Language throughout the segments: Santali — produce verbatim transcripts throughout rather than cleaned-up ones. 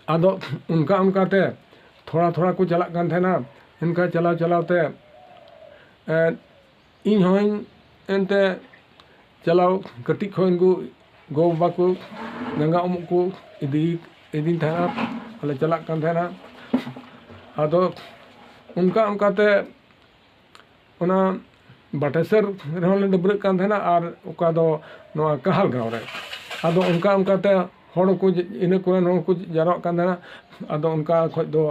ᱟᱫᱚ ᱚᱱᱠᱟ ᱚᱱᱠᱟᱛᱮ ᱛᱷᱚᱲᱟ ᱛᱷᱚᱲᱟ ᱠᱚ ᱪᱟᱞᱟᱜ ᱠᱟᱱ ᱛᱟᱦᱮᱱᱟ᱾ ᱚᱱᱠᱟ ᱪᱟᱞᱟᱣ ᱪᱟᱞᱟᱣ ᱛᱮ, ᱮᱸ, ᱤᱧ ᱦᱚᱸᱧ ᱮᱱᱛᱮ ᱪᱟᱞᱟᱣ, ᱠᱟᱹᱴᱤᱡ ᱠᱷᱚᱱ ᱠᱚ ᱜᱚ-ᱵᱟᱵᱟ ᱠᱚ ᱜᱟᱸᱜᱟ ᱩᱢᱩᱜ ᱠᱚ ᱤᱫᱤ, ᱤᱫᱤᱧ ᱛᱟᱦᱮᱱᱟ, ᱟᱞᱮ ᱪᱟᱞᱟᱜ ᱠᱟᱱ ᱛᱟᱦᱮᱱᱟ᱾ ᱟᱫᱚ ᱚᱱᱠᱟ ᱚᱱᱠᱟᱛᱮ ᱚᱱᱟ ᱵᱟᱴᱮᱥᱮᱨ ᱨᱮᱦᱚᱸ ᱞᱮ ᱰᱟᱹᱵᱽᱨᱟᱹᱜ ᱠᱟᱱ ᱛᱟᱦᱮᱱᱟ, ᱟᱨ ᱚᱠᱟ ᱫᱚ ᱱᱚᱣᱟ ᱠᱟᱦᱟᱞ ᱜᱟᱶ ᱨᱮ᱾ ᱟᱫᱚ ᱚᱱᱠᱟ ᱚᱱᱠᱟᱛᱮ ᱦᱚᱲ ᱠᱚ, ᱤᱱᱟᱹ ᱠᱚᱨᱮᱱ ᱦᱚᱲ ᱠᱚ ᱡᱟᱨᱣᱟᱜ ᱠᱟᱱ ᱛᱟᱦᱮᱱᱟ᱾ ᱟᱫᱚ ᱚᱱᱠᱟ ᱠᱷᱚᱡ ᱫᱚ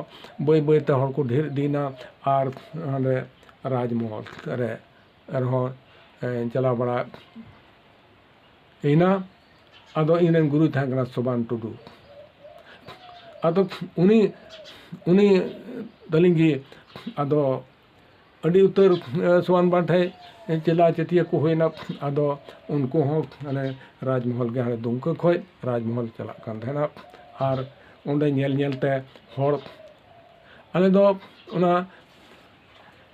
ᱵᱟᱹᱭ ᱵᱟᱹᱭᱛᱮ ᱦᱚᱲ ᱠᱚ ᱰᱷᱮᱨ ᱤᱫᱤᱭᱮᱱᱟ, ᱟᱨ ᱚᱸᱰᱮ ᱨᱟᱡᱽᱢᱚᱦᱚᱞ ᱨᱮ ᱨᱮᱦᱚᱸ, ᱮ, ᱪᱟᱞᱟᱣ ᱵᱟᱲᱟ ᱮᱱᱟ᱾ ᱟᱫᱚ ᱤᱧ ᱨᱮᱱ ᱜᱩᱨᱩᱭ ᱛᱟᱦᱮᱸ ᱠᱟᱱᱟ ᱥᱚᱵᱟᱱ ᱴᱩᱰᱩ᱾ ᱟᱫᱚ ᱩᱱᱤ, ᱩᱱᱤ ᱛᱟᱹᱞᱤᱧ ᱜᱮ ᱟᱫᱚ ᱟᱹᱰᱤ ᱩᱛᱟᱹᱨ, ᱮ, ᱥᱚᱵᱟᱱ ᱵᱟ ᱴᱷᱮᱡ ᱪᱮᱞᱟ ᱪᱮᱛᱤᱭᱟᱹ ᱠᱚ ᱦᱩᱭᱱᱟ᱾ ᱟᱫᱚ ᱩᱱᱠᱩ ᱦᱚᱸ ᱦᱟᱱᱮ ᱨᱟᱡᱽᱢᱚᱦᱚᱞ ᱜᱮ, ᱦᱟᱱᱮ ᱫᱩᱢᱠᱟᱹ ᱠᱷᱚᱡ ᱨᱟᱡᱽᱢᱚᱦᱚᱞ ᱪᱟᱞᱟᱜ ᱠᱟᱱ ᱛᱟᱦᱮᱱᱟ᱾ ᱟᱨ ᱚᱸᱰᱮ ᱧᱮᱞ ᱧᱮᱞ ᱛᱮ ᱦᱚᱲ, ᱟᱞᱮ ᱫᱚ ᱚᱱᱟ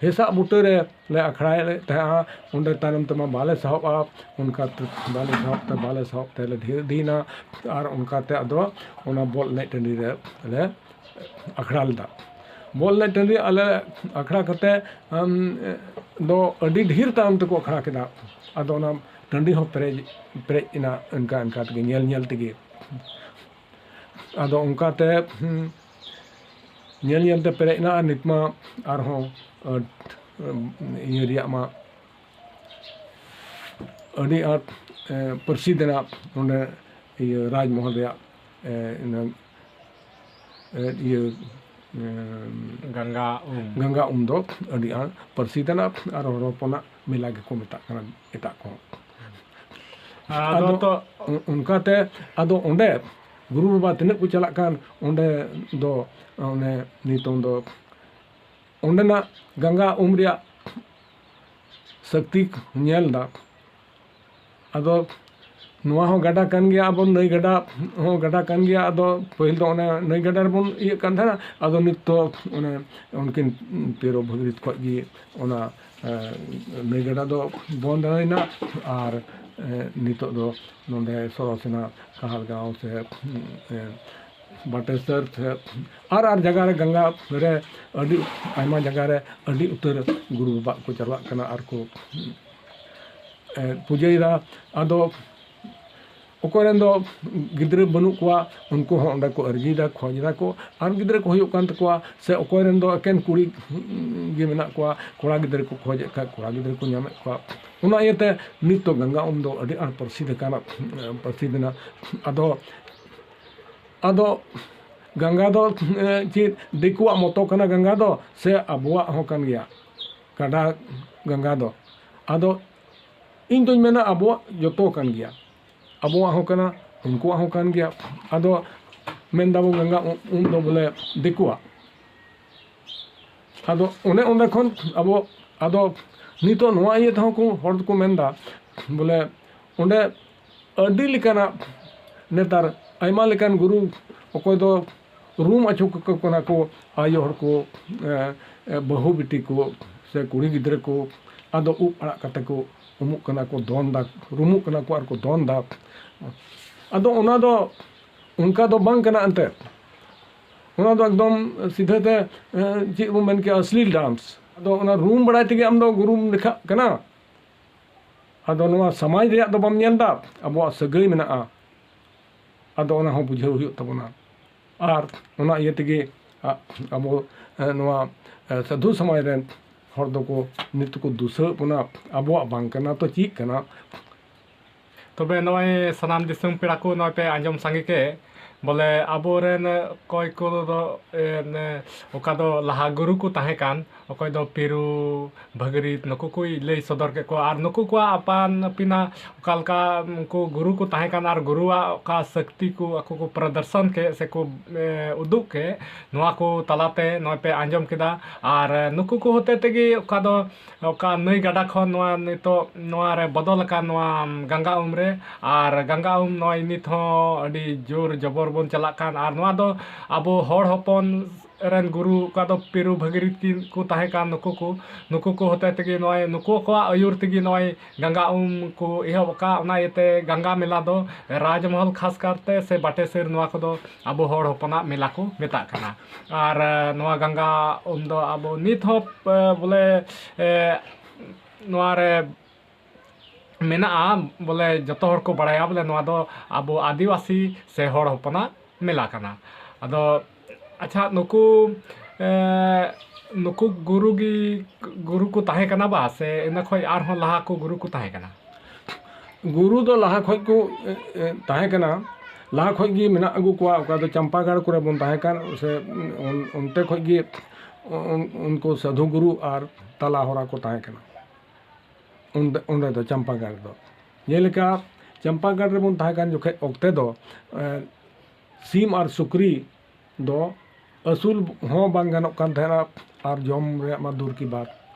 ᱦᱮᱥᱟᱜ ᱵᱩᱴᱟᱹ ᱨᱮ ᱞᱮ ᱟᱠᱷᱲᱟᱭᱮᱫ ᱛᱟᱦᱮᱸᱜᱼᱟ᱾ ᱚᱸᱰᱮ ᱛᱟᱭᱱᱚᱢ ᱛᱮᱢᱟ ᱵᱟᱞᱮ ᱥᱟᱦᱚᱵᱼᱟ, ᱚᱱᱠᱟ ᱛᱮ ᱵᱟᱞᱮ ᱥᱟᱦᱚᱵ ᱛᱮ, ᱵᱟᱞᱮ ᱥᱟᱦᱚᱵ ᱛᱮ ᱞᱮ ᱰᱷᱮᱨ ᱤᱫᱤᱭᱮᱱᱟ᱾ ᱟᱨ ᱚᱱᱠᱟ ᱛᱮ ᱟᱫᱚ ᱚᱱᱟ ᱵᱚᱞ ᱮᱱᱮᱡ ᱴᱟᱺᱰᱤ ᱨᱮ ᱞᱮ ᱟᱠᱷᱲᱟ ᱞᱮᱫᱟ᱾ ᱵᱚᱞ ᱮᱱᱮᱡ ᱴᱟᱺᱰᱤ ᱟᱞᱮ ᱟᱠᱷᱲᱟ ᱠᱟᱛᱮ, ᱟᱢ, ᱫᱚ ᱟᱹᱰᱤ ᱰᱷᱮᱨ ᱛᱟᱭᱚᱢ ᱛᱮᱠᱚ ᱟᱠᱷᱲᱟ ᱠᱮᱫᱟ᱾ ᱟᱫᱚ ᱚᱱᱟ ᱴᱟᱺᱰᱤ ᱦᱚᱸ ᱯᱮᱨᱮᱡ, ᱯᱮᱨᱮᱡ ᱮᱱᱟ ᱚᱱᱠᱟ ᱚᱱᱠᱟ ᱛᱮᱜᱮ, ᱧᱮᱞ ᱧᱮᱞ ᱛᱮᱜᱮ᱾ ᱟᱫᱚ ᱚᱱᱠᱟᱛᱮ, ᱦᱩᱸ, ᱧᱮᱞ ᱧᱮᱞ ᱛᱮ ᱯᱮᱨᱮᱡ ᱮᱱᱟ᱾ ᱟᱨ ᱱᱤᱛ ᱢᱟ ᱟᱨᱦᱚᱸ, ᱟᱸ, ᱤᱭᱟᱹ ᱨᱮᱭᱟᱜ ᱢᱟ ᱟᱹᱰᱤ ᱟᱸᱴ, ᱮᱸ, ᱯᱟᱹᱨᱥᱤ ᱫᱮᱱᱟ ᱱᱚᱰᱮ ᱤᱭᱟᱹ ᱨᱟᱡᱽᱢᱚᱦᱚᱞ ᱨᱮᱭᱟᱜ, ᱮᱸ, ᱤᱱᱟᱹ, ᱮᱸ, ᱤᱭᱟᱹ, ᱮᱸ, ᱜᱟᱝᱜᱟ ᱩᱢ᱾ ᱜᱟᱝᱜᱟ ᱩᱢ ᱫᱚ ᱟᱹᱰᱤ ᱟᱸᱴ ᱯᱟᱹᱨᱥᱤ ᱫᱮᱱᱟ ᱟᱨ ᱦᱚᱲ ᱦᱚᱯᱚᱱᱟᱜ ᱢᱮᱞᱟ ᱜᱮᱠᱚ ᱢᱮᱛᱟᱜ ᱠᱟᱱᱟ ᱮᱴᱟᱜ ᱠᱚᱦᱚᱸ᱾ ᱟᱫᱚ ᱟᱫᱚ ᱛᱚ ᱚ-, ᱚᱱᱠᱟᱛᱮ ᱟᱫᱚ ᱚᱸᱰᱮ ᱜᱩᱨᱩ ᱵᱟᱵᱟ ᱛᱤᱱᱟᱹᱜ ᱠᱚ ᱪᱟᱞᱟᱜ ᱠᱟᱱ, ᱚᱸᱰᱮ ᱫᱚ ᱚᱱᱮ ᱱᱤᱛᱚᱝ ᱫᱚ ᱚᱸᱰᱮᱱᱟᱜ ᱜᱟᱝᱜᱟ ᱩᱢ ᱨᱮᱭᱟᱜ ᱥᱟᱹᱠᱛᱤ ᱧᱮᱞ ᱮᱫᱟ᱾ ᱟᱫᱚ ᱱᱚᱣᱟ ᱦᱚᱸ ᱜᱟᱰᱟ ᱠᱟᱱ ᱜᱮᱭᱟ, ᱟᱵᱚ ᱱᱟᱹᱭ ᱜᱟᱰᱟ ᱦᱚᱸ ᱜᱟᱰᱟ ᱠᱟᱱ ᱜᱮᱭᱟ᱾ ᱟᱫᱚ ᱯᱟᱹᱦᱤᱞ ᱫᱚ ᱚᱱᱮ ᱱᱟᱹᱭ ᱜᱟᱰᱟ ᱨᱮᱵᱚᱱ ᱤᱭᱟᱹᱜ ᱠᱟᱱ ᱛᱟᱦᱮᱱᱟ᱾ ᱟᱫᱚ ᱱᱤᱛ ᱫᱚ ᱚᱱᱮ ᱩᱱᱠᱤᱱ ᱯᱤᱨᱚ ᱵᱷᱟᱹᱜᱽᱨᱤᱛ ᱠᱷᱚᱡ ᱜᱮ ᱚᱱᱟ, ᱮ, ᱱᱟᱹᱭ ᱜᱟᱰᱟ ᱫᱚ ᱵᱚᱱᱫ ᱮᱱᱟ᱾ ᱟᱨ, ᱮ, ᱱᱤᱛᱚᱜ ᱫᱚ ᱱᱚᱰᱮ ᱥᱚᱨᱚᱥᱮᱱᱟ ᱠᱟᱦᱟᱞ ᱜᱟᱶ ᱥᱮ, ᱮ, ᱵᱟᱴᱮᱥᱚᱨ ᱥᱮ ᱟᱨ ᱟᱨ ᱡᱟᱭᱜᱟ ᱨᱮ ᱜᱟᱝᱜᱟ ᱨᱮ ᱟᱹᱰᱤ ᱟᱭᱢᱟ ᱡᱟᱭᱜᱟ ᱨᱮ ᱟᱹᱰᱤ ᱩᱛᱟᱹᱨ ᱜᱩᱨᱩ ᱵᱟᱵᱟ ᱠᱚ ᱪᱟᱞᱟᱜ ᱠᱟᱱᱟ ᱟᱨ ᱠᱚ, ᱮ, ᱯᱩᱡᱟᱹᱭᱮᱫᱟ᱾ ᱟᱫᱚ ᱚᱠᱚᱭ ᱨᱮᱱ ᱫᱚ ᱜᱤᱫᱽᱨᱟᱹ ᱵᱟᱹᱱᱩᱜ ᱠᱚᱣᱟ, ᱩᱱᱠᱩ ᱦᱚᱸ ᱚᱸᱰᱮ ᱠᱚ ᱟᱨᱡᱤᱭᱮᱫᱟ, ᱠᱷᱚᱡᱽ ᱮᱫᱟ ᱠᱚ, ᱟᱨ ᱜᱤᱫᱽᱨᱟᱹ ᱠᱚ ᱦᱩᱭᱩᱜ ᱠᱟᱱ ᱛᱟᱠᱚᱣᱟ, ᱥᱮ ᱚᱠᱚᱭ ᱨᱮᱱ ᱫᱚ ᱮᱠᱮᱱ ᱠᱩᱲᱤ ᱜᱮ ᱢᱮᱱᱟᱜ ᱠᱚᱣᱟ, ᱠᱚᱲᱟ ᱜᱤᱫᱽᱨᱟᱹ ᱠᱚ ᱠᱷᱚᱡᱮᱫ ᱠᱷᱟᱡ ᱠᱚᱲᱟ ᱜᱤᱫᱽᱨᱟᱹ ᱠᱚ ᱧᱟᱢᱮᱫ ᱠᱚᱣᱟ᱾ ᱚᱱᱟ ᱤᱭᱟᱹᱛᱮ ᱱᱤᱛ ᱫᱚ ᱜᱟᱝᱜᱟ ᱩᱢ ᱫᱚ ᱟᱹᱰᱤ ᱟᱸᱴ ᱯᱨᱚᱥᱤᱫᱷ ᱟᱠᱟᱱᱟ, ᱯᱨᱚᱥᱤᱫᱷ ᱮᱱᱟ᱾ ᱟᱫᱚ, ᱟᱫᱚ ᱜᱟᱝᱜᱟ ᱫᱚ, ᱮ, ᱪᱮᱫ ᱫᱤᱠᱩᱣᱟᱜ ᱢᱚᱛᱚ ᱠᱟᱱᱟ ᱜᱟᱝᱜᱟ ᱫᱚ, ᱥᱮ ᱟᱵᱚᱣᱟᱜ ᱦᱚᱸ ᱠᱟᱱ ᱜᱮᱭᱟ ᱜᱟᱰᱟ ᱜᱟᱝᱜᱟ ᱫᱚ? ᱟᱫᱚ ᱤᱧ ᱫᱚᱧ ᱢᱮᱱᱟ ᱟᱵᱚᱣᱟᱜ ᱡᱚᱛᱚ ᱠᱟᱱ ᱜᱮᱭᱟ, ᱟᱵᱚᱣᱟᱜ ᱦᱚᱸ ᱠᱟᱱᱟ, ᱩᱱᱠᱩᱣᱟᱜ ᱦᱚᱸ ᱠᱟᱱ ᱜᱮᱭᱟ᱾ ᱟᱫᱚ ᱢᱮᱱ ᱫᱟᱵᱚᱱ ᱜᱟᱝᱜᱟ ᱩᱢ, ᱩᱢ ᱫᱚ ᱵᱚᱞᱮ ᱫᱤᱠᱩᱣᱟᱜ᱾ ᱟᱫᱚ ᱚᱱᱮ ᱚᱸᱰᱮ ᱠᱷᱚᱱ ᱟᱵᱚ, ᱟᱫᱚ ᱱᱤᱛᱚᱜ ᱱᱚᱣᱟ ᱤᱭᱟᱹ ᱛᱮᱦᱚᱸ ᱠᱚ, ᱦᱚᱲ ᱫᱚᱠᱚ ᱢᱮᱱᱫᱟ ᱵᱚᱞᱮ ᱚᱸᱰᱮ ᱟᱹᱰᱤ ᱞᱮᱠᱟᱱᱟᱜ ᱱᱮᱛᱟᱨ ᱟᱭᱢᱟ ᱞᱮᱠᱟᱱ ᱜᱩᱨᱩ, ᱚᱠᱚᱭ ᱫᱚ ᱨᱩᱢ ᱟᱹᱪᱩ ᱠᱟᱠᱚ ᱠᱟᱱᱟ ᱠᱚ ᱟᱭᱳ ᱦᱚᱲ ᱠᱚ, ᱮ, ᱮ, ᱵᱟᱹᱦᱩ ᱵᱤᱴᱤ ᱠᱚ ᱥᱮ ᱠᱩᱲᱤ ᱜᱤᱫᱽᱨᱟᱹ ᱠᱚ, ᱟᱫᱚ ᱩᱵ ᱟᱲᱟᱜ ᱠᱟᱛᱮ ᱠᱚ ᱩᱢᱩᱜ ᱠᱟᱱᱟ ᱠᱚ, ᱫᱚᱱ ᱫᱟ, ᱨᱩᱢᱩᱜ ᱠᱟᱱᱟ ᱠᱚ ᱟᱨ ᱠᱚ ᱫᱚᱱ ᱫᱟ᱾ ᱟᱫᱚ ᱚᱱᱟ ᱫᱚ ᱚᱱᱠᱟ ᱫᱚ ᱵᱟᱝ ᱠᱟᱱᱟ ᱮᱱᱛᱮᱫ᱾ ᱚᱱᱟ ᱫᱚ ᱮᱠᱫᱚᱢ ᱥᱤᱫᱷᱟᱹ ᱛᱮ, ᱮ, ᱪᱮᱫ ᱵᱚᱱ ᱢᱮᱱ ᱠᱮᱭᱟ, ᱚᱥᱞᱤᱞ ᱰᱟᱱᱥ᱾ ᱟᱫᱚ ᱚᱱᱟ ᱨᱩᱢ ᱵᱟᱲᱟᱭ ᱛᱮᱜᱮ ᱟᱢ ᱫᱚ ᱜᱩᱨᱩᱢ ᱞᱮᱠᱷᱟᱜ ᱠᱟᱱᱟ᱾ ᱟᱫᱚ ᱱᱚᱣᱟ ᱥᱚᱢᱟᱡᱽ ᱨᱮᱭᱟᱜ ᱫᱚ ᱵᱟᱢ ᱧᱮᱞ ᱮᱫᱟ, ᱟᱵᱚᱣᱟᱜ ᱥᱟᱹᱜᱟᱹᱭ ᱢᱮᱱᱟᱜᱼᱟ᱾ ᱟᱫᱚ ᱚᱱᱟ ᱦᱚᱸ ᱵᱩᱡᱷᱟᱹᱣ ᱦᱩᱭᱩᱜ ᱛᱟᱵᱚᱱᱟ᱾ ᱟᱨ ᱚᱱᱟ ᱤᱭᱟᱹ ᱛᱮᱜᱮ, ᱟ, ᱟᱵᱚ, ᱮ, ᱱᱚᱣᱟ, ᱮ, ᱥᱟᱹᱫᱷᱩ ᱥᱚᱢᱟᱡᱽ ᱨᱮᱱ ᱦᱚᱲ ᱫᱚᱠᱚ ᱱᱤᱛ ᱠᱚ ᱫᱩᱥᱟᱹᱣᱮᱫ ᱵᱚᱱᱟ, ᱟᱵᱚᱣᱟᱜ ᱵᱟᱝ ᱠᱟᱱᱟ ᱛᱚ ᱪᱮᱫ ᱠᱟᱱᱟ? ᱛᱚᱵᱮ ᱱᱚᱜᱼᱚᱭ ᱥᱟᱱᱟᱢ ᱫᱤᱥᱚᱢ ᱯᱮᱲᱟ ᱠᱚ ᱱᱚᱜᱼᱚᱭ ᱯᱮ ᱟᱸᱡᱚᱢ ᱥᱟᱸᱜᱮ ᱠᱮᱫ, ᱵᱚᱞᱮ ᱟᱵᱚᱨᱮᱱ ᱚᱠᱚᱭ ᱠᱚᱫᱚ, ᱮ, ᱱᱮ, ᱚᱠᱟ ᱫᱚ ᱞᱟᱦᱟ ᱜᱩᱨᱩ ᱠᱚ ᱛᱟᱦᱮᱸ ᱠᱟᱱ, ᱚᱠᱚᱭ ᱫᱚ ᱯᱤᱨᱩ, ᱵᱷᱟᱹᱜᱽᱨᱤᱛ, ᱱᱩᱠᱩ ᱠᱚᱭ ᱞᱟᱹᱭ ᱥᱚᱫᱚᱨ ᱠᱮᱫ ᱠᱚᱣᱟ᱾ ᱟᱨ ᱱᱩᱠᱩ ᱠᱚᱣᱟᱜ ᱟᱯᱟᱱ ᱟᱹᱯᱤᱱᱟᱜ ᱚᱠᱟ ᱞᱮᱠᱟ ᱩᱱᱠᱩ ᱜᱩᱨᱩ ᱠᱚ ᱛᱟᱦᱮᱸ ᱠᱟᱱ ᱟᱨ ᱜᱩᱨᱩᱣᱟᱜ ᱚᱠᱟ ᱥᱟᱹᱠᱛᱤ ᱠᱚ ᱟᱠᱚ ᱠᱚ ᱯᱨᱚᱫᱚᱨᱥᱚᱱ ᱠᱮᱫ ᱥᱮᱠᱚ, ᱮ, ᱩᱫᱩᱜ ᱠᱮᱫ, ᱱᱚᱣᱟ ᱠᱚ ᱛᱟᱞᱟᱛᱮ ᱱᱚᱜᱼᱚᱭ ᱯᱮ ᱟᱸᱡᱚᱢ ᱠᱮᱫᱟ᱾ ᱟᱨ ᱱᱩᱠᱩ ᱠᱚ ᱦᱚᱛᱮ ᱛᱮᱜᱮ ᱚᱠᱟ ᱫᱚ ᱚᱠᱟ ᱱᱟᱹᱭ ᱜᱟᱰᱟ ᱠᱷᱚᱱ ᱱᱚᱣᱟ ᱱᱤᱛᱚᱜ ᱱᱚᱣᱟ ᱨᱮ ᱵᱚᱫᱚᱞ ᱟᱠᱟᱱ ᱱᱚᱣᱟ ᱜᱟᱝᱜᱟ ᱩᱢ ᱨᱮ, ᱟᱨ ᱜᱟᱝᱜᱟ ᱩᱢ ᱱᱚᱜᱼᱚᱭ ᱱᱤᱛ ᱦᱚᱸ ᱟᱹᱰᱤ ᱡᱳᱨ ᱡᱚᱵᱚᱨ ᱵᱚᱱ ᱪᱟᱞᱟᱜ ᱠᱟᱱ, ᱟᱨ ᱱᱚᱣᱟ ᱫᱚ ᱟᱵᱚ ᱦᱚᱲ ᱦᱚᱯᱚᱱ ᱨᱮᱱ ᱜᱩᱨᱩ, ᱚᱠᱟ ᱫᱚ ᱯᱤᱨᱩ ᱵᱷᱟᱹᱜᱤᱨᱤᱛ ᱠᱤᱱ ᱠᱚ ᱛᱟᱦᱮᱸ ᱠᱟᱱ, ᱱᱩᱠᱩ ᱠᱚ, ᱱᱩᱠᱩ ᱠᱚ ᱦᱚᱛᱮ ᱛᱮᱜᱮ ᱱᱚᱜᱼᱚᱭ, ᱱᱩᱠᱩ ᱠᱚᱣᱟᱜ ᱟᱹᱭᱩᱨ ᱛᱮᱜᱮ ᱱᱚᱜᱼᱚᱭ ᱜᱟᱝᱜᱟ ᱩᱢ ᱠᱚ ᱮᱦᱚᱵ ᱟᱠᱟᱫ᱾ ᱚᱱᱟ ᱤᱭᱟᱹᱛᱮ ᱜᱟᱝᱜᱟ ᱢᱮᱞᱟ ᱫᱚ ᱨᱟᱡᱽᱢᱚᱦᱚᱞ ᱠᱷᱟᱥ ᱠᱟᱨᱛᱮ ᱥᱮ ᱵᱟᱴᱮᱥᱮᱨ, ᱱᱚᱣᱟ ᱠᱚᱫᱚ ᱟᱵᱚ ᱦᱚᱲ ᱦᱚᱯᱚᱱᱟᱜ ᱢᱮᱞᱟ ᱠᱚ ᱢᱮᱛᱟᱜ ᱠᱟᱱᱟ᱾ ᱟᱨ, ᱮ, ᱱᱚᱣᱟ ᱜᱟᱝᱜᱟ ᱩᱢ ᱫᱚ ᱟᱵᱚ ᱱᱤᱛ ᱦᱚᱸ, ᱮ, ᱵᱚᱞᱮ, ᱮ, ᱱᱚᱣᱟ ᱨᱮ ᱢᱮᱱᱟᱜᱼᱟ, ᱵᱚᱞᱮ ᱡᱚᱛᱚ ᱦᱚᱲ ᱠᱚ ᱵᱟᱲᱟᱭᱟ ᱵᱚᱞᱮ ᱱᱚᱣᱟ ᱫᱚ ᱟᱵᱚ ᱟᱹᱫᱤᱵᱟᱹᱥᱤ ᱥᱮ ᱦᱚᱲ ᱦᱚᱯᱚᱱᱟᱜ ᱢᱮᱞᱟ ᱠᱟᱱᱟ᱾ ᱟᱫᱚ ᱟᱪᱪᱷᱟ, ᱱᱩᱠᱩ, ᱮ, ᱱᱩᱠᱩ ᱜᱩᱨᱩ ᱜᱮ, ᱜᱩᱨᱩ ᱠᱚ ᱛᱟᱦᱮᱸ ᱠᱟᱱᱟ ᱵᱟ, ᱥᱮ ᱤᱱᱟᱹ ᱠᱷᱚᱡ ᱟᱨᱦᱚᱸ ᱞᱟᱦᱟ ᱠᱚ ᱜᱩᱨᱩ ᱠᱚ ᱛᱟᱦᱮᱸ ᱠᱟᱱᱟ? ᱜᱩᱨᱩ ᱫᱚ ᱞᱟᱦᱟ ᱠᱷᱚᱡ ᱠᱚ, ᱮ, ᱮ, ᱛᱟᱦᱮᱸ ᱠᱟᱱᱟ, ᱞᱟᱦᱟ ᱠᱷᱚᱡ ᱜᱮ ᱢᱮᱱᱟᱜ ᱟᱹᱜᱩ ᱠᱚᱣᱟ᱾ ᱚᱠᱟ ᱫᱚ ᱪᱟᱢᱯᱟᱜᱟᱲ ᱠᱚᱨᱮ ᱵᱚᱱ ᱛᱟᱦᱮᱸ ᱠᱟᱱ, ᱥᱮ ᱚᱱ-, ᱚᱱᱛᱮ ᱠᱷᱚᱡ ᱜᱮ ᱩᱱ-, ᱩᱱᱠᱩ ᱥᱟᱹᱫᱷᱩ ᱜᱩᱨᱩ ᱟᱨ ᱛᱟᱞᱟ ᱦᱚᱨᱟ ᱠᱚ ᱛᱟᱦᱮᱸ ᱠᱟᱱᱟ᱾ ᱚᱸᱰᱮ, ᱚᱸᱰᱮ ᱫᱚ ᱪᱟᱢᱯᱟᱜᱟᱲ ᱫᱚ᱾ ᱡᱮᱞᱮᱠᱟ ᱪᱟᱢᱯᱟᱜᱟᱲ ᱨᱮᱵᱚᱱ ᱛᱟᱦᱮᱸ ᱠᱟᱱ ᱡᱚᱠᱷᱮᱡ ᱚᱠᱛᱮ ᱫᱚ, ᱮ, ᱥᱤᱢ ᱟᱨ ᱥᱩᱠᱨᱤ ᱫᱚ ᱟᱹᱥᱩᱞ ᱦᱚᱸ ᱵᱟᱝ ᱜᱟᱱᱚᱜ ᱠᱟᱱ ᱛᱟᱦᱮᱱᱟ, ᱟᱨ ᱡᱚᱢ ᱨᱮᱭᱟᱜ ᱢᱟ ᱫᱩᱨ ᱠᱤ ᱵᱟᱛ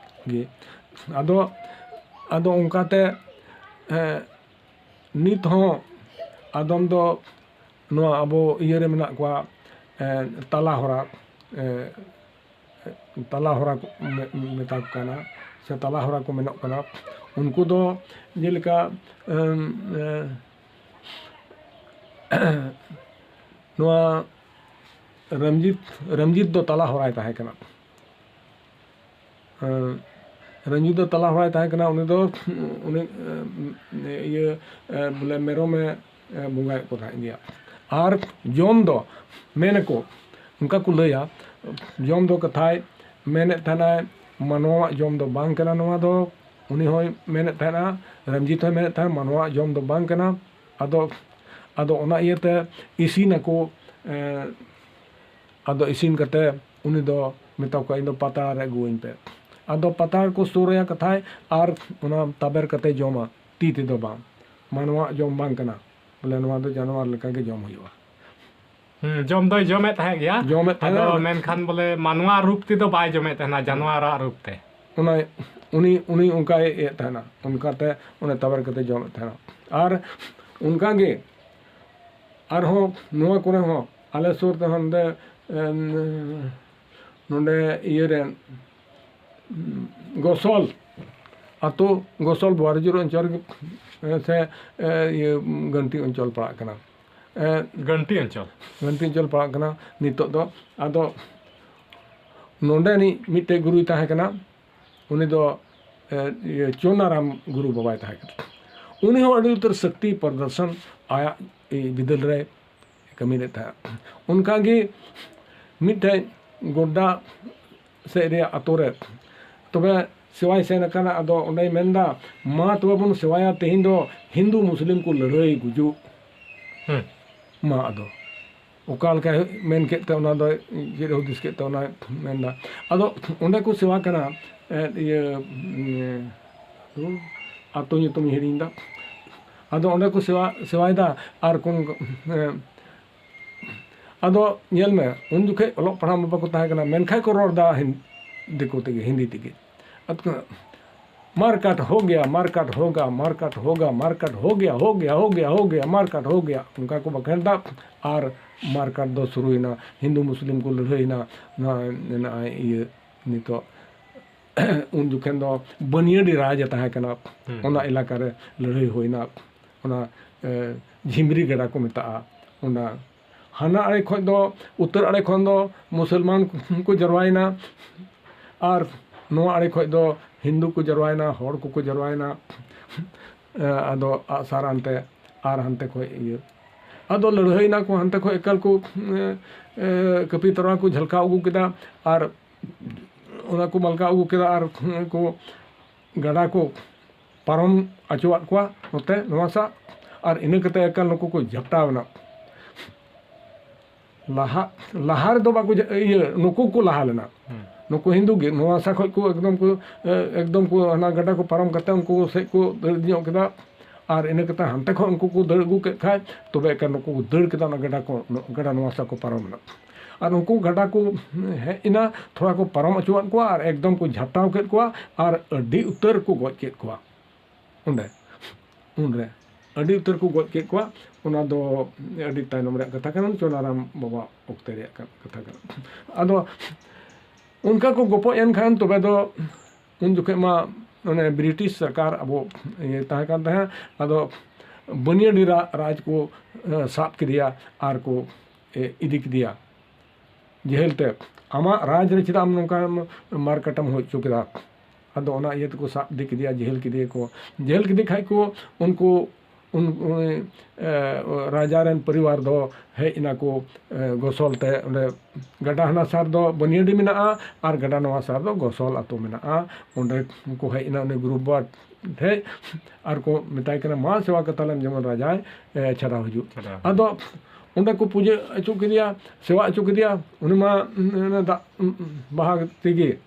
ᱜᱮ᱾ ᱟᱫᱚ, ᱟᱫᱚ ᱚᱱᱠᱟᱛᱮ, ᱮ, ᱱᱤᱛ ᱦᱚᱸ ᱟᱫᱚᱢ ᱫᱚ ᱱᱚᱣᱟ ᱟᱵᱚ ᱤᱭᱟᱹ ᱨᱮ ᱢᱮᱱᱟᱜ ᱠᱚᱣᱟ, ᱮ, ᱛᱟᱞᱟ ᱦᱚᱨᱟ, ᱮ, ᱛᱟᱞᱟ ᱦᱚᱨᱟ ᱠᱚ ᱢᱮ-, ᱢᱮᱛᱟ ᱠᱚ ᱠᱟᱱᱟ, ᱥᱮ ᱛᱟᱞᱟ ᱦᱚᱨᱟ ᱠᱚ ᱢᱮᱱᱚᱜ ᱠᱟᱱᱟ᱾ ᱩᱱᱠᱩ ᱫᱚ ᱡᱮᱞᱮᱠᱟ, ᱮᱢ, ᱮ, ᱱᱚᱣᱟ ᱨᱚᱧᱡᱤᱛ, ᱨᱚᱧᱡᱤᱛ ᱫᱚ ᱛᱟᱞᱟ ᱦᱚᱨᱟᱭ ᱛᱟᱦᱮᱸ ᱠᱟᱱᱟ᱾ ᱮᱸ, ᱨᱚᱧᱡᱤᱛ ᱫᱚ ᱛᱟᱞᱟ ᱦᱚᱲᱟᱭ ᱛᱟᱦᱮᱸ ᱠᱟᱱᱟ᱾ ᱩᱱᱤ ᱫᱚ, ᱩᱱᱤ, ᱮᱸ, ᱤᱭᱟᱹ, ᱮᱸ, ᱵᱚᱞᱮ ᱢᱮᱨᱚᱢᱮ, ᱮᱸ, ᱵᱚᱸᱜᱟᱭᱮᱫ ᱠᱚ ᱛᱟᱦᱮᱸᱫ ᱜᱮᱭᱟ᱾ ᱟᱨ ᱡᱚᱢ ᱫᱚ, ᱢᱮᱱᱟᱠᱚ, ᱚᱱᱠᱟ ᱠᱚ ᱞᱟᱹᱭᱟ, ᱡᱚᱢ ᱫᱚ ᱠᱟᱛᱷᱟᱭ ᱢᱮᱱᱮᱫ ᱛᱟᱦᱮᱱᱟᱭ, ᱢᱟᱱᱣᱟᱣᱟᱜ ᱡᱚᱢ ᱫᱚ ᱵᱟᱝ ᱠᱟᱱᱟ ᱱᱚᱣᱟ ᱫᱚ᱾ ᱩᱱᱤ ᱦᱚᱸᱭ ᱢᱮᱱᱮᱫ ᱛᱟᱦᱮᱱᱟ, ᱨᱚᱧᱡᱤᱛ ᱦᱚᱸᱭ ᱢᱮᱱᱮᱫ ᱛᱟᱦᱮᱱᱟ, ᱢᱟᱱᱣᱟᱣᱟᱜ ᱡᱚᱢ ᱫᱚ ᱵᱟᱝ ᱠᱟᱱᱟ᱾ ᱟᱫᱚ, ᱟᱫᱚ ᱚᱱᱟ ᱤᱭᱟᱹᱛᱮ ᱤᱥᱤᱱᱟᱠᱚ, ᱮᱸ, ᱟᱫᱚ ᱤᱥᱤᱱ ᱠᱟᱛᱮ ᱩᱱᱤ ᱫᱚ ᱢᱮᱛᱟ ᱠᱚᱣᱟ, "ᱤᱧ ᱫᱚ ᱯᱟᱛᱲᱟ ᱨᱮ ᱟᱹᱜᱩᱣᱟᱹᱧ ᱯᱮ᱾" ᱟᱫᱚ ᱯᱟᱛᱲᱟ ᱨᱮᱠᱚ ᱥᱩᱨ ᱟᱭᱟ ᱠᱟᱛᱷᱟᱭ, ᱟᱨ ᱚᱱᱟ ᱛᱟᱵᱮᱨ ᱠᱟᱛᱮ ᱡᱚᱢᱟ, ᱛᱤ ᱛᱮᱫᱚ ᱵᱟᱝ᱾ ᱢᱟᱱᱣᱟᱣᱟᱜ ᱡᱚᱢ ᱵᱟᱝ ᱠᱟᱱᱟ, ᱵᱚᱞᱮ ᱱᱚᱣᱟ ᱫᱚ ᱡᱟᱱᱣᱟᱨ ᱞᱮᱠᱟ ᱜᱮ ᱡᱚᱢ ᱦᱩᱭᱩᱜᱼᱟ᱾ ᱦᱩᱸ, ᱡᱚᱢ ᱫᱚᱭ ᱡᱚᱢᱮᱫ ᱛᱟᱦᱮᱸᱫ ᱜᱮᱭᱟ᱾ ᱡᱚᱢᱮᱫ ᱛᱟᱦᱮᱸᱫ ᱟᱫᱚ ᱟᱨ ᱢᱮᱱᱠᱷᱟᱱ ᱵᱚᱞᱮ ᱢᱟᱱᱣᱟ ᱨᱩᱯ ᱛᱮᱫᱚ ᱵᱟᱭ ᱡᱚᱢᱮᱫ ᱛᱟᱦᱮᱱᱟ, ᱡᱟᱱᱣᱟᱨᱟᱜ ᱨᱩᱯ ᱛᱮ᱾ ᱚᱱᱟ, ᱩᱱᱤ, ᱩᱱᱤ ᱚᱱᱠᱟᱭ ᱤᱭᱟᱹᱭᱮᱫ ᱛᱟᱦᱮᱱᱟ, ᱚᱱᱠᱟᱛᱮ ᱚᱱᱮ ᱛᱟᱵᱮᱨ ᱠᱟᱛᱮ ᱡᱚᱢᱮᱫ ᱛᱟᱦᱮᱱᱟ᱾ ᱟᱨ ᱚᱱᱠᱟ ᱜᱮ ᱟᱨᱦᱚᱸ ᱱᱚᱣᱟ ᱠᱚᱨᱮ ᱦᱚᱸ ᱟᱞᱮ ᱥᱩᱨ ᱛᱮ ᱦᱟᱸᱰᱮ, ᱮᱢ, ᱱᱚᱰᱮ ᱤᱭᱟᱹ ᱨᱮ, ᱜᱚᱥᱚᱞ ᱟᱛᱳ, ᱜᱚᱥᱚᱞ ᱵᱚᱣᱟᱨᱤᱡᱳᱨ ᱚᱧᱪᱚᱞ ᱨᱮ, ᱥᱮ, ᱮ, ᱤᱭᱟᱹ, ᱜᱟᱱᱴᱤ ᱚᱧᱪᱚᱞ ᱯᱟᱲᱟᱜ ᱠᱟᱱᱟ᱾ ᱮ, ᱜᱟᱱᱴᱤ ᱚᱧᱪᱚᱞ᱾ ᱜᱟᱱᱴᱤ ᱚᱧᱪᱚᱞ ᱯᱟᱲᱟᱜ ᱠᱟᱱᱟ ᱱᱤᱛᱚᱜ ᱫᱚ᱾ ᱟᱫᱚ ᱱᱚᱰᱮᱱᱤᱡ ᱢᱤᱫᱴᱮᱡ ᱜᱩᱨᱩᱭ ᱛᱟᱦᱮᱸ ᱠᱟᱱᱟ, ᱩᱱᱤ ᱫᱚ, ᱮ, ᱤᱭᱟᱹ, ᱪᱚᱱᱟᱨᱟᱢ ᱜᱩᱨᱩ ᱵᱟᱵᱟᱭ ᱛᱟᱦᱮᱸ ᱠᱟᱱᱟ᱾ ᱩᱱᱤ ᱦᱚᱸ ᱟᱹᱰᱤ ᱩᱛᱟᱹᱨ ᱥᱚᱠᱛᱤ ᱯᱨᱚᱫᱚᱨᱥᱚᱱ ᱟᱭᱟᱜ, ᱮ, ᱵᱤᱫᱟᱹᱞ ᱨᱮ ᱠᱟᱹᱢᱤ ᱞᱮᱫ ᱛᱟᱦᱮᱸᱫ᱾ ᱚᱱᱠᱟᱜᱮ ᱢᱤᱫᱴᱮᱡ ᱜᱚᱰᱰᱟ ᱥᱮᱫ ᱨᱮᱭᱟᱜ ᱟᱛᱳ ᱨᱮ ᱛᱚᱵᱮ ᱥᱮᱣᱟᱭ ᱥᱮᱱ ᱟᱠᱟᱱᱟ᱾ ᱟᱫᱚ ᱚᱸᱰᱮᱭ ᱢᱮᱱᱫᱟ, "ᱢᱟ ᱛᱚᱵᱮ ᱵᱚᱱ ᱥᱮᱣᱟᱭᱟ, ᱛᱮᱦᱮᱧ ᱫᱚ ᱦᱤᱱᱫᱩ ᱢᱩᱥᱞᱤᱢ ᱠᱚ ᱞᱟᱹᱲᱦᱟᱹᱭ ᱜᱩᱡᱩᱜ᱾" ᱦᱮᱸ᱾ ᱢᱟ ᱟᱫᱚ ᱚᱠᱟ ᱞᱮᱠᱟᱭ ᱢᱮᱱ ᱠᱮᱫ ᱛᱮ, ᱚᱱᱟ ᱫᱚ ᱪᱮᱫ ᱮ ᱦᱩᱫᱤᱥ ᱠᱮᱫ ᱛᱮ, ᱚᱱᱟᱭ ᱢᱮᱱᱫᱟ᱾ ᱟᱫᱚ ᱚᱸᱰᱮ ᱠᱚ ᱥᱮᱣᱟ ᱠᱟᱱᱟ, ᱮ, ᱤᱭᱟᱹ, ᱩᱸ, ᱟᱛᱳ ᱧᱩᱛᱩᱢ ᱤᱧ ᱦᱤᱲᱤᱧ ᱮᱫᱟ᱾ ᱟᱫᱚ ᱚᱸᱰᱮ ᱠᱚ ᱥᱮᱣᱟ, ᱥᱮᱣᱟᱭᱮᱫᱟ᱾ ᱟᱨ ᱠᱚ, ᱮ, ᱟᱫᱚ ᱧᱮᱞ ᱢᱮ, ᱩᱱ ᱡᱚᱠᱷᱮᱡ ᱚᱞᱚᱜ ᱯᱟᱲᱦᱟᱣ ᱢᱟ ᱵᱟᱠᱚ ᱛᱟᱦᱮᱸ ᱠᱟᱱᱟ, ᱢᱮᱱᱠᱷᱟᱱ ᱠᱚ ᱨᱚᱲ ᱮᱫᱟ ᱦᱤᱱ-, ᱫᱤᱠᱩ ᱛᱮᱜᱮ, ᱦᱤᱱᱫᱤ ᱛᱮᱜᱮ᱾ ᱟᱫᱚ ᱠᱚ, "ᱢᱟᱨᱠᱟᱴ ᱦᱳ ᱜᱮᱭᱟ, ᱢᱟᱨᱠᱟᱴ ᱦᱳᱜᱟ, ᱢᱟᱨᱠᱟᱴ ᱦᱳᱜᱟ, ᱢᱟᱨᱠᱟᱴ ᱦᱳ ᱜᱮᱭᱟ, ᱦᱳ ᱜᱮᱭᱟ, ᱦᱳ ᱜᱮᱭᱟ, ᱢᱟᱨᱠᱟᱴ ᱦᱳ ᱜᱮᱭᱟ", ᱚᱱᱠᱟ ᱠᱚ ᱵᱟᱠᱷᱮᱲ ᱮᱫᱟ᱾ ᱟᱨ ᱢᱟᱨᱠᱟᱴ ᱫᱚ ᱥᱩᱨᱩᱭᱮᱱᱟ, ᱦᱤᱱᱫᱩ ᱢᱩᱥᱞᱤᱢ ᱠᱚ ᱞᱟᱹᱲᱦᱟᱹᱭᱮᱱᱟ᱾ ᱱᱚᱣᱟ ᱢᱮᱱᱟᱜᱼᱟ ᱤᱭᱟᱹ ᱱᱤᱛᱚᱜ ᱩᱱ ᱡᱚᱠᱷᱮᱱ ᱫᱚ ᱵᱟᱹᱱᱤᱭᱟᱹᱰᱤ ᱨᱟᱡᱽ ᱮ ᱛᱟᱦᱮᱸ ᱠᱟᱱᱟ᱾ ᱦᱩᱸ᱾ ᱚᱱᱟ ᱮᱞᱟᱠᱟ ᱨᱮ ᱞᱟᱹᱲᱦᱟᱹᱭ ᱦᱩᱭᱱᱟ᱾ ᱚᱱᱟ, ᱮ, ᱡᱷᱤᱢᱨᱤ ᱜᱟᱰᱟ ᱠᱚ ᱢᱮᱛᱟᱜᱼᱟ᱾ ᱚᱱᱟ ᱦᱟᱱᱟ ᱟᱲᱮ ᱠᱷᱚᱡ ᱫᱚ, ᱩᱛᱛᱚᱨ ᱟᱲᱮ ᱠᱷᱚᱱ ᱫᱚ ᱢᱩᱥᱚᱞᱢᱟᱱ ᱠᱚ ᱡᱟᱨᱣᱟᱭᱮᱱᱟ, ᱟᱨ ᱱᱚᱣᱟ ᱟᱲᱮ ᱠᱷᱚᱡ ᱫᱚ ᱦᱤᱱᱫᱩ ᱠᱚ ᱡᱟᱨᱣᱟᱭᱮᱱᱟ, ᱦᱚᱲ ᱠᱚᱠᱚ ᱡᱟᱨᱣᱟᱭᱮᱱᱟ᱾ ᱮ, ᱟᱫᱚ ᱟᱜᱼᱥᱟᱨ ᱦᱟᱱᱛᱮ ᱟᱨ ᱦᱟᱱᱛᱮ ᱠᱷᱚᱡ ᱤᱭᱟᱹ, ᱟᱫᱚ ᱞᱟᱹᱲᱦᱟᱹᱭᱮᱱᱟ ᱠᱚ, ᱦᱟᱱᱛᱮ ᱠᱷᱚᱡ ᱮᱠᱟᱞ ᱠᱚ, ᱮ, ᱮ, ᱠᱟᱹᱯᱤ ᱛᱚᱨᱣᱟ ᱠᱚ ᱡᱷᱟᱞᱠᱟᱣ ᱟᱹᱜᱩ ᱠᱮᱫᱟ, ᱟᱨ ᱚᱱᱟ ᱠᱚ ᱢᱟᱞᱠᱟᱣ ᱟᱹᱜᱩ ᱠᱮᱫᱟ, ᱟᱨ ᱠᱚ ᱜᱟᱰᱟ ᱠᱚ ᱯᱟᱨᱚᱢ ᱚᱪᱚᱣᱟᱫ ᱠᱚᱣᱟ ᱱᱚᱛᱮ ᱱᱚᱣᱟ ᱥᱟ, ᱟᱨ ᱤᱱᱟᱹ ᱠᱟᱛᱮ ᱮᱠᱟᱞ ᱱᱩᱠᱩ ᱠᱚ ᱡᱷᱟᱯᱴᱟᱣ ᱮᱱᱟ᱾ ᱞᱟᱦᱟ, ᱞᱟᱦᱟ ᱨᱮᱫᱚ ᱵᱟᱠᱚ ᱡᱷᱟ-, ᱤᱭᱟᱹ, ᱱᱩᱠᱩ ᱠᱚ ᱞᱟᱦᱟ ᱞᱮᱱᱟ᱾ ᱦᱩᱸ᱾ ᱱᱩᱠᱩ ᱦᱤᱱᱫᱩ ᱜᱮ ᱱᱚᱣᱟ ᱥᱟ ᱠᱷᱚᱡ ᱠᱚ ᱮᱠᱫᱚᱢ ᱠᱚ, ᱮ, ᱮᱠᱫᱚᱢ ᱠᱚ ᱦᱟᱱᱟ ᱜᱟᱰᱟ ᱠᱚ ᱯᱟᱨᱚᱢ ᱠᱟᱛᱮ ᱩᱱᱠᱩ ᱥᱮᱫ ᱠᱚ ᱫᱟᱹᱲ ᱤᱫᱤ ᱧᱚᱜ ᱠᱮᱫᱟ᱾ ᱟᱨ ᱤᱱᱟᱹ ᱠᱟᱛᱮ ᱦᱟᱱᱛᱮ ᱠᱷᱚᱱ ᱩᱱᱠᱩ ᱠᱚ ᱫᱟᱹᱲ ᱟᱹᱜᱩ ᱠᱮᱫ ᱠᱷᱟᱡ, ᱛᱚᱵᱮ ᱮᱠᱟᱞ ᱱᱩᱠᱩ ᱠᱚ ᱫᱟᱹᱲ ᱠᱮᱫᱟ, ᱚᱱᱟ ᱜᱟᱰᱟ ᱠᱚ, ᱜᱟᱰᱟ ᱱᱚᱣᱟ ᱥᱟ ᱠᱚ ᱯᱟᱨᱚᱢ ᱮᱱᱟ᱾ ᱟᱨ ᱩᱱᱠᱩ ᱜᱟᱰᱟ ᱠᱚ ᱦᱮᱡ ᱮᱱᱟ, ᱛᱷᱚᱲᱟ ᱠᱚ ᱯᱟᱨᱚᱢ ᱚᱪᱚᱣᱟᱫ ᱠᱚᱣᱟ ᱟᱨ ᱮᱠᱫᱚᱢ ᱠᱚ ᱡᱷᱟᱯᱴᱟᱣ ᱠᱮᱫ ᱠᱚᱣᱟ ᱟᱨ ᱟᱹᱰᱤ ᱩᱛᱟᱹᱨ ᱠᱚ ᱜᱚᱡ ᱠᱮᱫ ᱠᱚᱣᱟ ᱚᱸᱰᱮ, ᱩᱱᱨᱮ᱾ ᱟᱹᱰᱤ ᱩᱛᱟᱹᱨ ᱠᱚ ᱜᱚᱡ ᱠᱮᱫ ᱠᱚᱣᱟ᱾ ᱚᱱᱟ ᱫᱚ ᱟᱹᱰᱤ ᱛᱟᱭᱱᱚᱢ ᱨᱮᱭᱟᱜ ᱠᱟᱛᱷᱟ ᱠᱟᱱᱟ, ᱪᱚᱱᱟᱨᱟᱢ ᱵᱟᱵᱟ ᱚᱠᱛᱮ ᱨᱮᱭᱟᱜ ᱠᱟ-, ᱠᱟᱛᱷᱟ ᱠᱟᱱᱟ᱾ ᱟᱫᱚ ᱚᱱᱠᱟ ᱠᱚ ᱜᱚᱯᱚᱡ ᱮᱱ ᱠᱷᱟᱱ ᱛᱚᱵᱮ ᱫᱚ ᱩᱱ ᱡᱚᱠᱷᱮᱡ ᱢᱟ ᱚᱱᱮ ᱵᱨᱤᱴᱤᱥ ᱥᱚᱨᱠᱟᱨ ᱟᱵᱚ ᱤᱭᱟᱹ ᱛᱟᱦᱮᱸ ᱠᱟᱱ ᱛᱟᱦᱮᱸᱫ᱾ ᱟᱫᱚ ᱵᱟᱹᱱᱤᱭᱟᱹᱰᱤ ᱨᱟ-, ᱨᱟᱡᱽ ᱠᱚ, ᱮ, ᱥᱟᱵ ᱠᱮᱫᱮᱭᱟ ᱟᱨ ᱠᱚ, ᱮ, ᱤᱫᱤ ᱠᱮᱫᱮᱭᱟ ᱡᱮᱦᱮᱞ ᱛᱮ᱾ ᱟᱢᱟᱜ ᱨᱟᱡᱽ ᱨᱮ ᱪᱮᱫᱟᱜ ᱟᱢ ᱱᱚᱝᱠᱟ ᱢᱟᱨ ᱠᱟᱴᱟᱢ ᱦᱩᱭ ᱦᱚᱪᱚ ᱠᱮᱫᱟ? ᱟᱫᱚ ᱚᱱᱟ ᱤᱭᱟᱹ ᱛᱮᱠᱚ ᱥᱟᱵ ᱤᱫᱤ ᱠᱮᱫᱮᱭᱟ, ᱡᱮᱦᱮᱞ ᱠᱮᱫᱮᱭᱟ ᱠᱚ᱾ ᱡᱮᱦᱮᱞ ᱠᱮᱫᱮ ᱠᱷᱟᱡ ᱠᱚ ᱩᱱ-, ᱩᱱᱤ, ᱮ, ᱨᱟᱡᱟ ᱨᱮᱱ ᱯᱚᱨᱤᱵᱟᱨ ᱫᱚ ᱦᱮᱡ ᱮᱱᱟ ᱠᱚ, ᱮ, ᱜᱚᱥᱚᱞ ᱛᱮ᱾ ᱚᱸᱰᱮ ᱜᱟᱰᱟ ᱦᱟᱱᱟ ᱥᱟᱨ ᱫᱚ ᱵᱟᱹᱱᱤᱭᱟᱹᱰᱤ ᱢᱮᱱᱟᱜᱼᱟ ᱟᱨ ᱜᱟᱰᱟ ᱱᱚᱣᱟ ᱥᱟᱨ ᱫᱚ ᱜᱚᱥᱚᱞ ᱟᱹᱛᱩ ᱢᱮᱱᱟᱜᱼᱟ᱾ ᱚᱸᱰᱮ ᱠᱚ ᱦᱮᱡ ᱮᱱᱟ ᱩᱱᱤ ᱜᱩᱨᱩ ᱵᱟᱵᱟ ᱴᱷᱮᱡ ᱟᱨ ᱠᱚ ᱢᱮᱛᱟᱭ ᱠᱟᱱᱟ, "ᱢᱟ ᱥᱮᱵᱟ ᱠᱟᱛᱟᱞᱮᱢ ᱡᱮᱢᱚᱱ ᱨᱟᱡᱟᱭ, ᱮ, ᱪᱷᱟᱰᱟᱣ ᱦᱤᱡᱩᱜ᱾" ᱪᱷᱟᱰᱟᱣ᱾ ᱟᱫᱚ ᱚᱸᱰᱮ ᱠᱚ ᱯᱩᱡᱟᱹ ᱦᱚᱪᱚ ᱠᱮᱫᱮᱭᱟ, ᱥᱮᱵᱟ ᱦᱚᱪᱚ ᱠᱮᱫᱮᱭᱟ᱾ ᱩᱱᱤ ᱢᱟ, ᱩᱸ, ᱚᱱᱟ ᱫᱟᱜ, ᱩᱸ, ᱩᱸ, ᱵᱟᱦᱟ ᱛᱮᱜᱮ,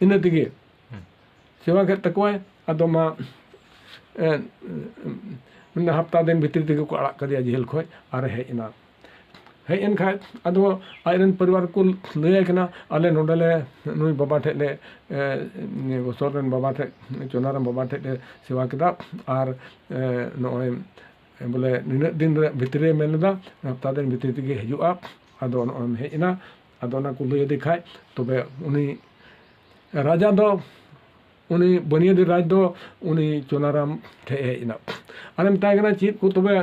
ᱤᱱᱟᱹ ᱛᱮᱜᱮ ᱦᱩᱸ᱾ ᱥᱮᱵᱟ ᱠᱮᱫ ᱛᱟᱠᱚᱣᱟᱭ᱾ ᱟᱫᱚ ᱢᱟ, ᱮ, ᱢᱟᱱᱮ ᱦᱟᱯᱛᱟ ᱫᱤᱱ ᱵᱷᱤᱛᱨᱤ ᱛᱮᱜᱮ ᱠᱚ ᱟᱲᱟᱜ ᱠᱮᱫᱮᱭᱟ ᱡᱮᱦᱮᱞ ᱠᱷᱚᱡ ᱟᱨ ᱦᱮᱡ ᱮᱱᱟ᱾ ᱦᱮᱡ ᱮᱱ ᱠᱷᱟᱡ ᱟᱫᱚ ᱟᱡ ᱨᱮᱱ ᱯᱚᱨᱤᱵᱟᱨ ᱠᱚ ᱞᱟᱹᱭᱟᱭ ᱠᱟᱱᱟ, "ᱟᱞᱮ ᱱᱚᱰᱮ ᱞᱮ ᱱᱩᱭ ᱵᱟᱵᱟ ᱴᱷᱮᱡ ᱞᱮ, ᱮ, ᱜᱚᱥᱚᱞ ᱨᱮᱱ ᱵᱟᱵᱟ ᱴᱷᱮᱡ, ᱪᱚᱱᱟ ᱨᱮᱱ ᱵᱟᱵᱟ ᱴᱷᱮᱡ ᱞᱮ ᱥᱮᱵᱟ ᱠᱮᱫᱟ ᱟᱨ, ᱮ, ᱱᱚᱜᱼᱚᱭ ᱵᱚᱞᱮ ᱱᱤᱱᱟᱹᱜ ᱫᱤᱱ ᱨᱮ ᱵᱷᱤᱛᱨᱤ ᱨᱮ ᱢᱮᱱ ᱞᱮᱫᱟ, ᱦᱟᱯᱛᱟ ᱫᱤᱱ ᱵᱷᱤᱛᱨᱤ ᱛᱮᱜᱮ ᱦᱤᱡᱩᱜᱼᱟ, ᱟᱫᱚ ᱱᱚᱜᱼᱚᱭ ᱮᱢ ᱦᱮᱡ ᱮᱱᱟ᱾" ᱟᱫᱚ ᱚᱱᱟ ᱠᱚ ᱞᱟᱹᱭ ᱟᱫᱮ ᱠᱷᱟᱡ ᱛᱚᱵᱮ ᱩᱱᱤ ᱨᱟᱡᱟ ᱫᱚ, ᱩᱱᱤ ᱵᱟᱹᱱᱤᱭᱟᱹᱫᱤ ᱨᱟᱡᱽ ᱫᱚ ᱩᱱᱤ ᱪᱚᱱᱟᱨᱟᱢ ᱴᱷᱮᱡ ᱮ ᱦᱮᱡ ᱮᱱᱟ ᱟᱨᱮ ᱢᱮᱛᱟᱭ ᱠᱟᱱᱟ, "ᱪᱮᱫ ᱠᱚ ᱛᱚᱵᱮ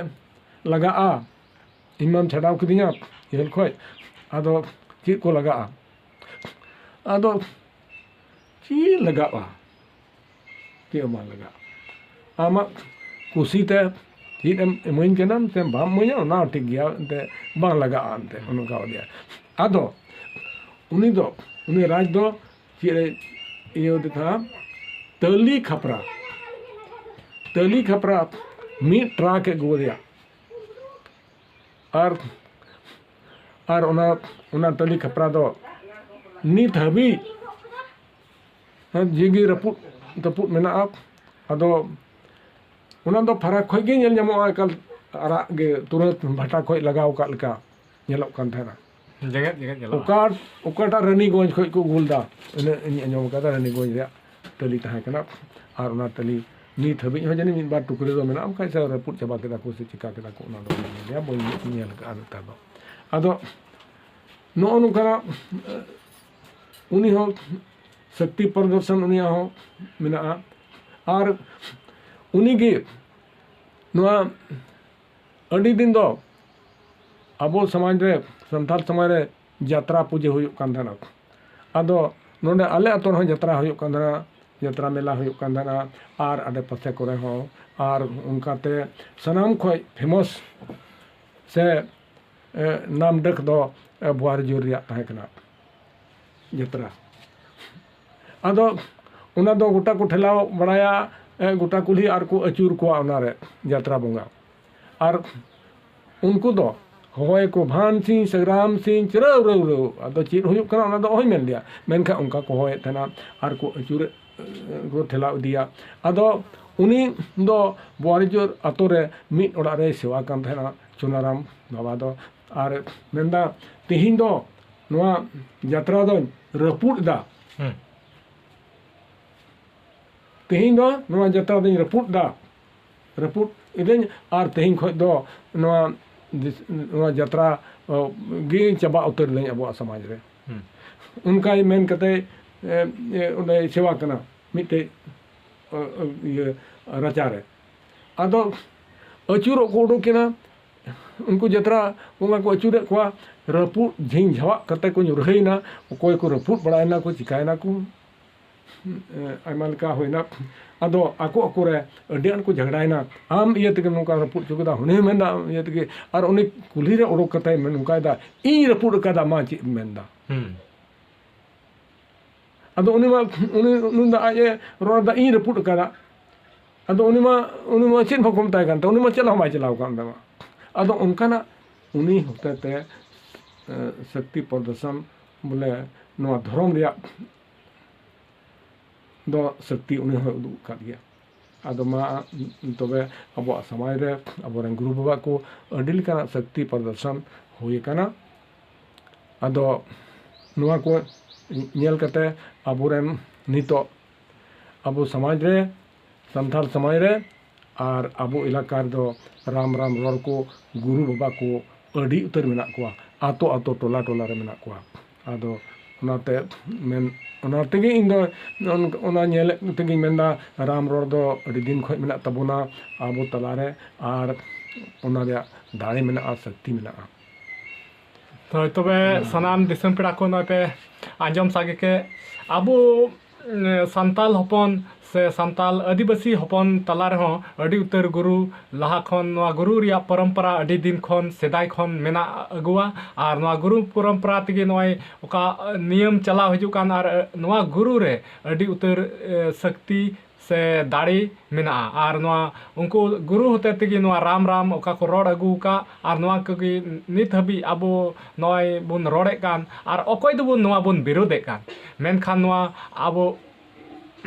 ᱞᱟᱜᱟᱜᱼᱟ? ᱤᱧ ᱢᱟᱢ ᱪᱷᱟᱰᱟᱣ ᱠᱤᱫᱤᱧᱟ ᱡᱮᱞ ᱠᱷᱚᱡ, ᱟᱫᱚ ᱪᱮᱫ ᱠᱚ ᱞᱟᱜᱟᱜᱼᱟ?" ᱟᱫᱚ ᱪᱮᱫ ᱞᱟᱜᱟᱜᱼᱟ? ᱪᱮᱫ ᱦᱚᱸ ᱵᱟᱝ ᱞᱟᱜᱟᱜᱼᱟ᱾ ᱟᱢᱟᱜ ᱠᱩᱥᱤᱛᱮ ᱪᱮᱫ ᱮᱢ ᱤᱢᱟᱹᱧ ᱠᱟᱱᱟᱢ ᱥᱮ ᱵᱟᱢ ᱤᱢᱟᱹᱧᱟ, ᱚᱱᱟ ᱦᱚᱸ ᱴᱷᱤᱠ ᱜᱮᱭᱟ, ᱮᱱᱛᱮ ᱵᱟᱝ ᱞᱟᱜᱟᱜᱼᱟ, ᱮᱱᱛᱮ ᱚᱱᱠᱟ ᱟᱫᱮᱭᱟ᱾ ᱟᱫᱚ ᱩᱱᱤ ᱫᱚ, ᱩᱱᱤ ᱨᱟᱡᱽ ᱫᱚ ᱪᱮᱫ ᱮ ᱤᱭᱟᱹ ᱟᱫᱮ ᱛᱟᱦᱮᱸᱫ? ᱛᱟᱹᱞᱤ ᱠᱷᱟᱯᱨᱟ, ᱛᱟᱹᱞᱤ ᱠᱷᱟᱯᱨᱟ ᱢᱤᱫ ᱴᱨᱟᱠ ᱮ ᱟᱹᱜᱩ ᱟᱫᱮᱭᱟ᱾ ᱟᱨ, ᱟᱨ ᱚᱱᱟ, ᱚᱱᱟ ᱛᱟᱹᱞᱤ ᱠᱷᱟᱯᱨᱟ ᱫᱚ ᱱᱤᱛ ᱦᱟᱹᱵᱤᱡ ᱡᱤᱣᱤ ᱨᱟᱹᱯᱩᱫ ᱛᱟᱹᱯᱩᱫ ᱢᱮᱱᱟᱜᱼᱟ᱾ ᱟᱫᱚ ᱚᱱᱟ ᱫᱚ ᱯᱷᱟᱨᱟᱠ ᱠᱷᱚᱡ ᱜᱮ ᱧᱮᱞ ᱧᱟᱢᱚᱜᱼᱟ, ᱮᱠᱟᱞ ᱟᱨᱟᱜ ᱜᱮ, ᱛᱩᱨᱟᱹᱛ ᱵᱷᱟᱴᱟ ᱠᱷᱚᱡ ᱞᱟᱜᱟᱣ ᱟᱠᱟᱫ ᱞᱮᱠᱟ ᱧᱮᱞᱚᱜ ᱠᱟᱱ ᱛᱟᱦᱮᱱᱟ᱾ ᱡᱮᱜᱮᱫ, ᱡᱮᱜᱮᱫ ᱧᱮᱞᱚᱜᱼᱟ᱾ ᱚᱠᱟ, ᱚᱠᱟᱴᱟᱜ ᱨᱟᱱᱤᱜᱚᱸᱡᱽ ᱠᱷᱚᱡ ᱠᱚ ᱟᱹᱜᱩ ᱞᱮᱫᱟ, ᱤᱱᱟᱹ ᱤᱧ ᱟᱸᱡᱚᱢ ᱟᱠᱟᱫᱟ, ᱨᱟᱱᱤᱜᱚᱸᱡᱽ ᱨᱮᱭᱟᱜ ᱛᱟᱹᱞᱤ ᱛᱟᱦᱮᱸ ᱠᱟᱱᱟ᱾ ᱟᱨ ᱚᱱᱟ ᱛᱟᱹᱞᱤ ᱱᱤᱛ ᱦᱟᱹᱵᱤᱡ ᱦᱚᱸ ᱡᱟᱹᱱᱤᱡ ᱢᱤᱫ ᱵᱟᱨ ᱴᱩᱠᱨᱤ ᱫᱚ ᱢᱮᱱᱟᱜᱼᱟ, ᱚᱱᱠᱟ ᱥᱮ ᱨᱟᱹᱯᱩᱫ ᱪᱟᱵᱟ ᱠᱮᱫᱟ ᱠᱚ ᱥᱮ ᱪᱤᱠᱟ ᱠᱮᱫᱟ ᱠᱚ, ᱚᱱᱟ ᱫᱚ ᱵᱟᱹᱧ ᱧᱮᱞ ᱠᱟᱜᱼᱟ ᱱᱮᱛᱟᱨ ᱫᱚ᱾ ᱟᱫᱚ ᱱᱚᱜᱼᱚ ᱱᱚᱝᱠᱟᱱᱟᱜ, ᱮ, ᱩᱱᱤ ᱦᱚᱸ ᱥᱚᱠᱛᱤ ᱯᱨᱚᱫᱚᱨᱥᱚᱱ ᱩᱱᱤᱭᱟᱜ ᱦᱚᱸ ᱢᱮᱱᱟᱜᱼᱟ᱾ ᱟᱨ ᱩᱱᱤᱜᱮ ᱱᱚᱣᱟ ᱟᱹᱰᱤ ᱫᱤᱱ ᱫᱚ ᱟᱵᱚ ᱥᱚᱢᱟᱡᱽ ᱨᱮ, ᱥᱟᱱᱛᱟᱲ ᱥᱚᱢᱟᱡᱽ ᱨᱮ ᱡᱟᱛᱨᱟ ᱯᱩᱡᱟᱹ ᱦᱩᱭᱩᱜ ᱠᱟᱱ ᱛᱟᱦᱮᱱᱟ᱾ ᱟᱫᱚ ᱱᱚᱰᱮ ᱟᱞᱮ ᱟᱛᱳ ᱨᱮᱦᱚᱸ ᱡᱟᱛᱨᱟ ᱦᱩᱭᱩᱜ ᱠᱟᱱ ᱛᱟᱦᱮᱱᱟ, ᱡᱟᱛᱨᱟ ᱢᱮᱞᱟ ᱦᱩᱭᱩᱜ ᱠᱟᱱ ᱛᱟᱦᱮᱱᱟ, ᱟᱨ ᱟᱰᱮ ᱯᱟᱥᱮ ᱠᱚᱨᱮ ᱦᱚᱸ᱾ ᱟᱨ ᱚᱱᱠᱟᱛᱮ ᱥᱟᱱᱟᱢ ᱠᱷᱚᱱ ᱯᱷᱮᱢᱟᱥ ᱥᱮ, ᱮ, ᱱᱟᱢ ᱰᱟᱹᱠ ᱫᱚ, ᱮ, ᱵᱳᱣᱟᱨᱤᱡᱳᱨ ᱨᱮᱭᱟᱜ ᱛᱟᱦᱮᱸ ᱠᱟᱱᱟ ᱡᱟᱛᱨᱟ᱾ ᱟᱫᱚ ᱚᱱᱟ ᱫᱚ ᱜᱚᱴᱟ ᱠᱚ ᱴᱷᱮᱞᱟᱣ ᱵᱟᱲᱟᱭᱟ, ᱮ, ᱜᱚᱴᱟ ᱠᱩᱞᱦᱤ ᱟᱨ ᱠᱚ ᱟᱹᱪᱩᱨ ᱠᱚᱣᱟ ᱚᱱᱟᱨᱮ ᱡᱟᱛᱨᱟ ᱵᱚᱸᱜᱟ᱾ ᱟᱨ ᱩᱱᱠᱩ ᱫᱚ ᱦᱚᱦᱚᱭᱟᱠᱚ, "ᱵᱷᱟᱱ ᱥᱤᱝ, ᱥᱟᱜᱽᱨᱟᱢ ᱥᱤᱝ, ᱪᱨᱟᱹᱣ ᱨᱟᱹᱣ ᱨᱟᱹᱣ᱾" ᱟᱫᱚ ᱪᱮᱫ ᱦᱩᱭᱩᱜ ᱠᱟᱱᱟ ᱚᱱᱟ ᱫᱚ ᱚᱦᱚᱧ ᱢᱮᱱ ᱞᱮᱭᱟ, ᱢᱮᱱᱠᱷᱟᱱ ᱚᱱᱠᱟ ᱠᱚ ᱦᱚᱦᱚᱭᱮᱫ ᱛᱟᱦᱮᱱᱟ ᱟᱨ ᱠᱚ ᱟᱹᱪᱩᱨᱮᱫ, ᱮ, ᱠᱚ ᱴᱷᱮᱞᱟᱣ ᱤᱫᱤᱭᱟ᱾ ᱟᱫᱚ ᱩᱱᱤ ᱫᱚ ᱵᱳᱣᱟᱨᱤᱡᱳᱨ ᱟᱛᱳ ᱨᱮ ᱢᱤᱫ ᱚᱲᱟᱜ ᱨᱮᱭ ᱥᱮᱵᱟ ᱠᱟᱱ ᱛᱟᱦᱮᱱᱟ, ᱪᱩᱱᱟᱨᱟᱢ ᱵᱟᱵᱟ ᱫᱚ᱾ ᱟᱨ ᱢᱮᱱᱫᱟ, "ᱛᱮᱦᱮᱧ ᱫᱚ ᱱᱚᱣᱟ ᱡᱟᱛᱨᱟ ᱫᱚᱧ ᱨᱟᱹᱯᱩᱫ ᱮᱫᱟ᱾ ᱦᱩᱸ᱾ ᱛᱮᱦᱮᱧ ᱫᱚ ᱱᱚᱣᱟ ᱡᱟᱛᱨᱟ ᱫᱚᱧ ᱨᱟᱹᱯᱩᱫ ᱮᱫᱟ, ᱨᱟᱹᱯᱩᱫ ᱮᱫᱟᱹᱧ, ᱟᱨ ᱛᱮᱦᱮᱧ ᱠᱷᱚᱱ ᱫᱚ ᱱᱚᱣᱟ ᱫᱤᱥ-, ᱱᱚᱣᱟ ᱡᱟᱛᱨᱟ, ᱚ, ᱜᱮ ᱪᱟᱵᱟ ᱩᱛᱟᱹᱨ ᱮᱫᱟᱹᱧ ᱟᱵᱚᱣᱟᱜ ᱥᱚᱢᱟᱡᱽ ᱨᱮ᱾" ᱦᱩᱸ᱾ ᱚᱱᱠᱟᱭ ᱢᱮᱱ ᱠᱟᱛᱮ, ᱮ, ᱮ, ᱚᱸᱰᱮᱭ ᱥᱮᱵᱟ ᱠᱟᱱᱟ ᱢᱤᱫᱴᱮᱡ, ᱚ, ᱚ, ᱤᱭᱟᱹ, ᱨᱟᱪᱟ ᱨᱮ᱾ ᱟᱫᱚ ᱟᱹᱪᱩᱨᱚᱜ ᱠᱚ ᱩᱰᱩᱠ ᱮᱱᱟ, ᱩᱱᱠᱩ ᱡᱟᱛᱨᱟ ᱵᱚᱸᱜᱟ ᱠᱚ ᱟᱹᱪᱩᱨᱮᱫ ᱠᱚᱣᱟ, ᱨᱟᱹᱯᱩᱫ ᱡᱷᱤᱧ ᱡᱷᱟᱣᱟᱜ ᱠᱟᱛᱮ ᱠᱚ ᱧᱩᱨᱦᱟᱹᱭᱮᱱᱟ᱾ ᱚᱠᱚᱭ ᱠᱚ ᱨᱟᱹᱯᱩᱫ ᱵᱟᱲᱟᱭᱮᱱᱟ ᱠᱚ, ᱪᱤᱠᱟᱭᱮᱱᱟ ᱠᱚ, ᱮ, ᱟᱭᱢᱟ ᱞᱮᱠᱟ ᱦᱩᱭᱱᱟ᱾ ᱟᱫᱚ ᱟᱠᱚ ᱟᱠᱚ ᱨᱮ ᱟᱹᱰᱤ ᱟᱸᱴ ᱠᱚ ᱡᱷᱟᱜᱽᱲᱟᱭᱮᱱᱟ, "ᱟᱢ ᱤᱭᱟᱹ ᱛᱮᱜᱮ ᱱᱚᱝᱠᱟᱢ ᱨᱟᱹᱯᱩᱫ ᱦᱚᱪᱚ ᱠᱮᱫᱟ, ᱦᱩᱱᱤ ᱦᱚᱸ ᱢᱮᱱᱫᱟ ᱟᱢ ᱤᱭᱟᱹ ᱛᱮᱜᱮ", ᱟᱨ ᱩᱱᱤ ᱠᱩᱞᱦᱤ ᱨᱮ ᱚᱰᱚᱠ ᱠᱟᱛᱮ ᱱᱚᱝᱠᱟᱭᱮᱫᱟ, "ᱤᱧ ᱨᱟᱹᱯᱩᱫ ᱟᱠᱟᱫᱟ, ᱢᱟ ᱪᱮᱫ ᱮᱢ ᱢᱮᱱᱫᱟ?" ᱦᱩᱸ᱾ ᱟᱫᱚ ᱩᱱᱤ ᱢᱟ, ᱩᱱᱤ, ᱩᱱᱤ ᱫᱚ ᱟᱡ ᱮ ᱨᱚᱲ ᱮᱫᱟ, "ᱤᱧ ᱨᱟᱹᱯᱩᱫ ᱟᱠᱟᱫᱟ᱾" ᱟᱫᱚ ᱩᱱᱤ ᱢᱟ, ᱩᱱᱤ ᱢᱟ ᱪᱮᱫ ᱦᱚᱸ ᱵᱟᱠᱚ ᱢᱮᱛᱟᱭ ᱠᱟᱱ ᱛᱟᱦᱮᱸ, ᱩᱱᱤ ᱢᱟ ᱪᱮᱫ ᱦᱚᱸ ᱵᱟᱭ ᱪᱟᱞᱟᱣ ᱟᱠᱟᱱ ᱛᱟᱢᱟ᱾ ᱟᱫᱚ ᱚᱱᱠᱟᱱᱟᱜ ᱩᱱᱤ ᱦᱚᱛᱮᱛᱮ, ᱮ, ᱥᱚᱠᱛᱤ ᱯᱨᱚᱫᱚᱨᱥᱚᱱ, ᱵᱚᱞᱮ, ᱱᱚᱣᱟ ᱫᱷᱚᱨᱚᱢ ᱨᱮᱭᱟᱜ ᱫᱚ ᱥᱚᱠᱛᱤ ᱩᱱᱤ ᱦᱚᱸᱭ ᱩᱫᱩᱜ ᱟᱠᱟᱫ ᱜᱮᱭᱟ᱾ ᱟᱫᱚ ᱢᱟ ᱛᱚᱵᱮ ᱟᱵᱚᱣᱟᱜ ᱥᱚᱢᱟᱡᱽ ᱨᱮ ᱟᱵᱚᱨᱮᱱ ᱜᱩᱨᱩ ᱵᱟᱵᱟ ᱠᱚ ᱟᱹᱰᱤ ᱞᱮᱠᱟᱱᱟᱜ ᱥᱚᱠᱛᱤ ᱯᱨᱚᱫᱚᱨᱥᱚᱱ ᱦᱩᱭ ᱟᱠᱟᱱᱟ᱾ ᱟᱫᱚ ᱱᱚᱣᱟ ᱠᱚ ᱧᱮᱞ ᱠᱟᱛᱮ ᱟᱵᱚᱨᱮᱱ ᱱᱤᱛᱚᱜ ᱟᱵᱚ ᱥᱚᱢᱟᱡᱽ ᱨᱮ ᱥᱟᱱᱛᱟᱲ ᱥᱚᱢᱟᱡᱽ ᱨᱮ ᱟᱨ ᱟᱵᱚ ᱮᱞᱟᱠᱟ ᱨᱮᱫᱚ ᱨᱟᱢ ᱨᱟᱢ ᱨᱚᱲ ᱠᱚ ᱜᱩᱨᱩ ᱵᱟᱵᱟ ᱠᱚ ᱟᱹᱰᱤ ᱩᱛᱟᱹᱨ ᱢᱮᱱᱟᱜ ᱠᱚᱣᱟ, ᱟᱛᱳ ᱟᱛᱳ, ᱴᱚᱞᱟ ᱴᱚᱞᱟ ᱨᱮ ᱢᱮᱱᱟᱜ ᱠᱚᱣᱟ᱾ ᱟᱫᱚ ᱚᱱᱟᱛᱮ ᱢᱮᱱ, ᱚᱱᱟ ᱛᱮᱜᱮ ᱤᱧ ᱫᱚ ᱚᱱ-, ᱚᱱᱟ ᱧᱮᱞᱮᱫ ᱛᱮᱜᱮᱧ ᱢᱮᱱᱫᱟ, ᱨᱟᱢ ᱨᱚᱲ ᱫᱚ ᱟᱹᱰᱤ ᱫᱤᱱ ᱠᱷᱚᱱ ᱢᱮᱱᱟᱜ ᱛᱟᱵᱚᱱᱟ ᱟᱵᱚ ᱛᱟᱞᱟᱨᱮ, ᱟᱨ ᱚᱱᱟ ᱨᱮᱭᱟᱜ ᱫᱟᱲᱮ ᱢᱮᱱᱟᱜᱼᱟ, ᱥᱚᱠᱛᱤ ᱢᱮᱱᱟᱜᱼᱟ᱾ ᱦᱳᱭ, ᱛᱚᱵᱮ ᱥᱟᱱᱟᱢ ᱫᱤᱥᱚᱢ ᱯᱮᱲᱟ ᱠᱚ ᱱᱚᱜᱼᱚᱭ ᱯᱮ ᱟᱸᱡᱚᱢ ᱥᱟᱸᱜᱮ ᱠᱮᱫ, ᱟᱵᱚ ᱮ, ᱥᱟᱱᱛᱟᱞ ᱦᱚᱯᱚᱱ ᱥᱮ ᱥᱟᱱᱛᱟᱞ ᱟᱹᱫᱤᱵᱟᱹᱥᱤ ᱦᱚᱯᱚᱱ ᱛᱟᱞᱟ ᱨᱮᱦᱚᱸ ᱟᱹᱰᱤ ᱩᱛᱟᱹᱨ ᱜᱩᱨᱩ ᱞᱟᱦᱟ ᱠᱷᱚᱱ, ᱱᱚᱣᱟ ᱜᱩᱨᱩ ᱨᱮᱭᱟᱜ ᱯᱚᱨᱚᱢᱯᱚᱨᱟ ᱟᱹᱰᱤ ᱫᱤᱱ ᱠᱷᱚᱱ ᱥᱮᱫᱟᱭ ᱠᱷᱚᱱ ᱢᱮᱱᱟᱜ ᱟᱹᱜᱩᱣᱟ᱾ ᱟᱨ ᱱᱚᱣᱟ ᱜᱩᱨᱩ ᱯᱚᱨᱚᱢᱯᱚᱨᱟ ᱛᱮᱜᱮ ᱱᱚᱜᱼᱚᱭ ᱚᱠᱟ ᱱᱤᱭᱚᱢ ᱪᱟᱞᱟᱣ ᱦᱤᱡᱩᱜ ᱠᱟᱱ, ᱟᱨ ᱱᱚᱣᱟ ᱜᱩᱨᱩ ᱨᱮ ᱟᱹᱰᱤ ᱩᱛᱟᱹᱨ ᱮ, ᱥᱚᱠᱛᱤ ᱥᱮ ᱫᱟᱲᱮ ᱢᱮᱱᱟᱜᱼᱟ᱾ ᱟᱨ ᱱᱚᱣᱟ ᱩᱱᱠᱩ ᱜᱩᱨᱩ ᱦᱚᱛᱮ ᱛᱮᱜᱮ ᱱᱚᱣᱟ ᱨᱟᱢ ᱨᱟᱢ ᱚᱠᱟ ᱠᱚ ᱨᱚᱲ ᱟᱹᱜᱩ ᱟᱠᱟᱫ, ᱟᱨ ᱱᱚᱣᱟ ᱠᱚᱜᱮ ᱱᱤᱛ ᱦᱟᱹᱵᱤᱡ ᱟᱵᱚ ᱱᱚᱜᱼᱚᱭ ᱵᱚᱱ ᱨᱚᱲᱮᱫ ᱠᱟᱱ, ᱟᱨ ᱚᱠᱚᱭ ᱫᱚᱵᱚᱱ ᱱᱚᱣᱟ ᱵᱚᱱ ᱵᱤᱨᱳᱫᱮᱫ ᱠᱟᱱ᱾ ᱢᱮᱱᱠᱷᱟᱱ ᱱᱚᱣᱟ ᱟᱵᱚ